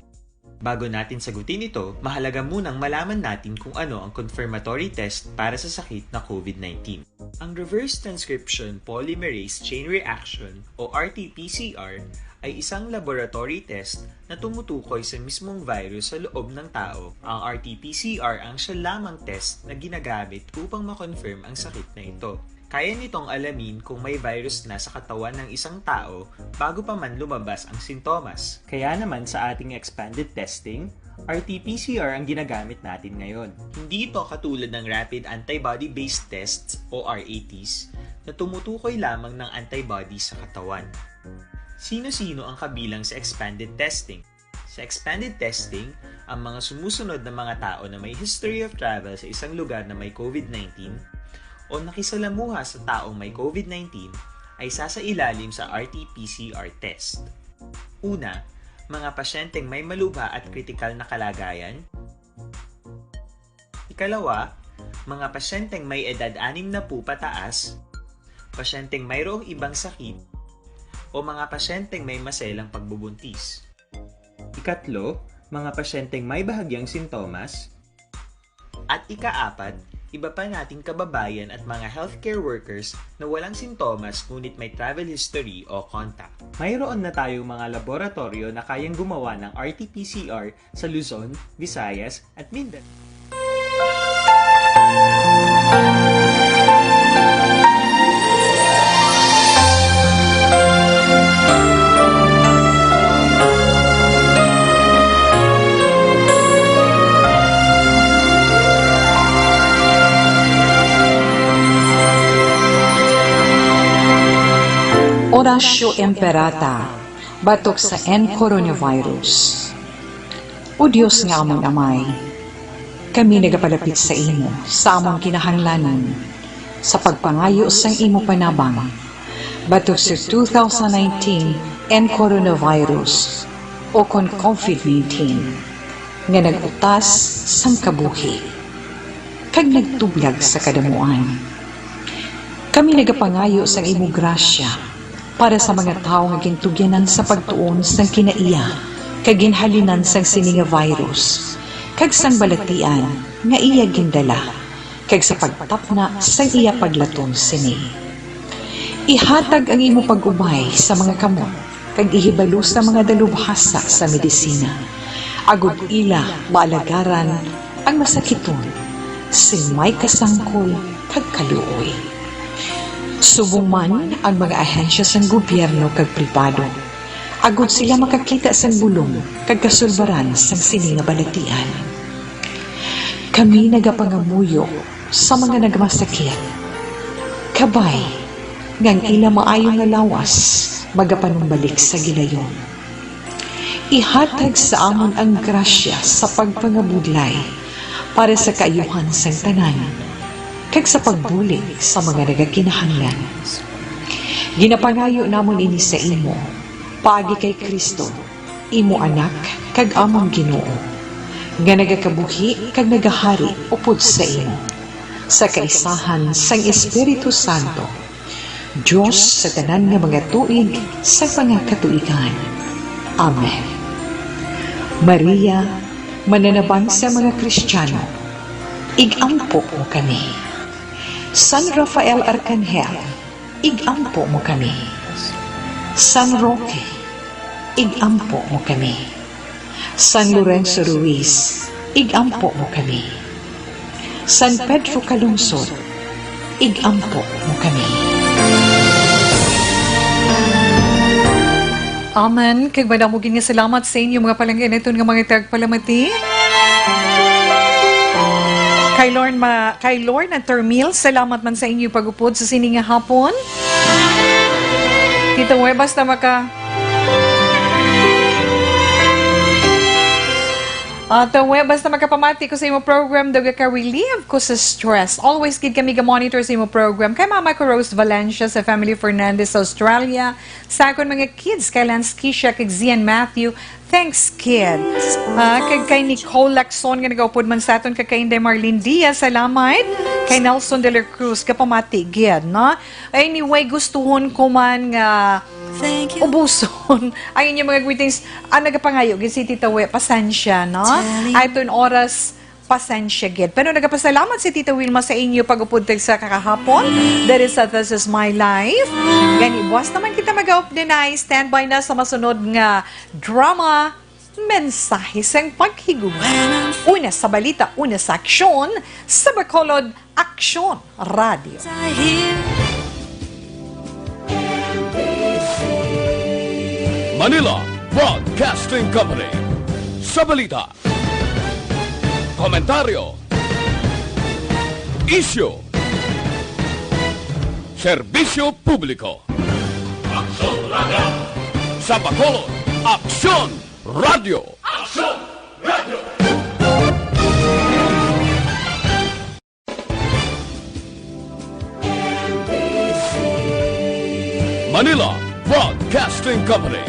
Bago natin sagutin ito, mahalaga munang malaman natin kung ano ang confirmatory test para sa sakit na COVID nineteen. Ang reverse transcription polymerase chain reaction o R T P C R ay isang laboratory test na tumutukoy sa mismong virus sa loob ng tao. Ang R T P C R ang siya lamang test na ginagamit upang ma-confirm ang sakit na ito. Kaya nitong alamin kung may virus na sa katawan ng isang tao bago pa man lumabas ang sintomas. Kaya naman sa ating expanded testing, R T P C R ang ginagamit natin ngayon. Hindi ito katulad ng rapid antibody-based tests o R A Ts na tumutukoy lamang ng antibody sa katawan. Sino-sino ang kabilang sa expanded testing? Sa expanded testing, ang mga sumusunod na mga tao na may history of travel sa isang lugar na may COVID nineteen o nakisalamuha sa taong may COVID nineteen ay sasailalim sa R T P C R test. Una, mga pasyenteng may malubha at kritikal na kalagayan. Ikalawa, mga pasyenteng may edad anim na po pataas, pasyenteng mayroong ibang sakit, o mga pasyenteng may maselang pagbubuntis. Ikatlo, mga pasyenteng may bahagyang sintomas. At ikaapat, iba pa nating kababayan at mga healthcare workers na walang sintomas ngunit may travel history o contact. Mayroon na tayong mga laboratoryo na kayang gumawa ng R T P C R sa Luzon, Visayas, at Mindanao. Oratio Imperata, batok sa N coronavirus. O Dios nga amon Amay, kami nagapalapit sa imo sa amon kinahanglanon sa pagpangayo sang imo panabang batok sa two thousand nineteen N coronavirus o kon COVID nineteen nga nag-utas sang kabuhi kag nagtublag sa kadamuan. Kami nagapangayo sang imo grasya para sa mga tawo nga gintugyanan sa pagtuon sang kinaiya kag ginhalinan sang sini nga virus, kag sang balatian nga iya gindala, kag sa pagtapna sang iya paglaton sini. Ihatag ang imo pag-ubay sa mga kamot kag ihibalo sa mga dalubhasa sa medisina, agod ila maalagaran ang masakiton sing may kasangkol kag kaluoy. Subong man ang mga ahensya sang gobyerno kag pribado, agod sila makakita sang bulong kag kasulbaran sang sini nga balatian. Kami nagapangamuyo sa mga nagmasakit, kabay nga ang ila maayo nga lawas magapanumbalik sa gilayon. Ihatag sa amon ang grasya sa pagpangabudlay para sa kaayuhan sang tanan, kag sa pagbulig sa mga nagakinahanglan. Ginapangayo namon ini sa imo, paagi kay Cristo, imo Anak, kag amon Ginoo, nga nagakabuhi kag nagahari upod sa imo, sa kaisahan sang Espiritu Santo, Dios sa tanan nga mga tuig sa mga katuigan. Amen. Maria, mananabang sa mga Kristiano, ig-ampo mo kami. San Rafael Arcangel, ig-ampo mo kami. San Roque, ig-ampo mo kami. San Lorenzo Ruiz, ig-ampo mo kami. San Pedro Calungsod, ig-ampo mo kami. Amen. Kag madamo gid nga salamat sa inyo, mga palangga, naton nga mga tagpalamati. Kay Lorne ma-, kay Lorne at Termil, salamat man sa inyo pag-upod sa sini nga hapon. Tito Webas na maka- At, uh, we, basta makapamati ko sa imo program, daw ka-relieve ko sa stress. Always gid kami ga-monitor sa imo program. Kay mama ko, Rose Valencia, sa family Fernandez sa Australia. Sa akon mga kids, kay Lance Kisha, kay Zian Matthew. Thanks, kid. Ah, kag kay Nicole Lacson nga nagaupod man sa aton, kag kay Inday Marlene Diaz, salamat. Kay Nelson de la Cruz, kapamati gid, no? Anyway, gustuhon ko man nga ubuson ang inyong mga greetings. Ah, nagapangayo gid si Tita We, pasensya, no? Ay, ito yung oras, pasensya gid. Pero nagapasalamat si Tita Wilma sa inyo pag-upod sa kakahapon. That is, uh, This Is My Life. Gani, buwas naman kita mag-up din ay standby na sa masunod nga drama, Mensahe sang Paghigugma. Una sa balita, una sa aksyon, sa Bacolod, Aksyon Radio. Manila Broadcasting Company. Sa balita, komentaryo, isyu, serbisyo publiko. Aksyon Radio. Sa Bacolod, Aksyon Radio. Aksyon Radio. Manila Broadcasting Company.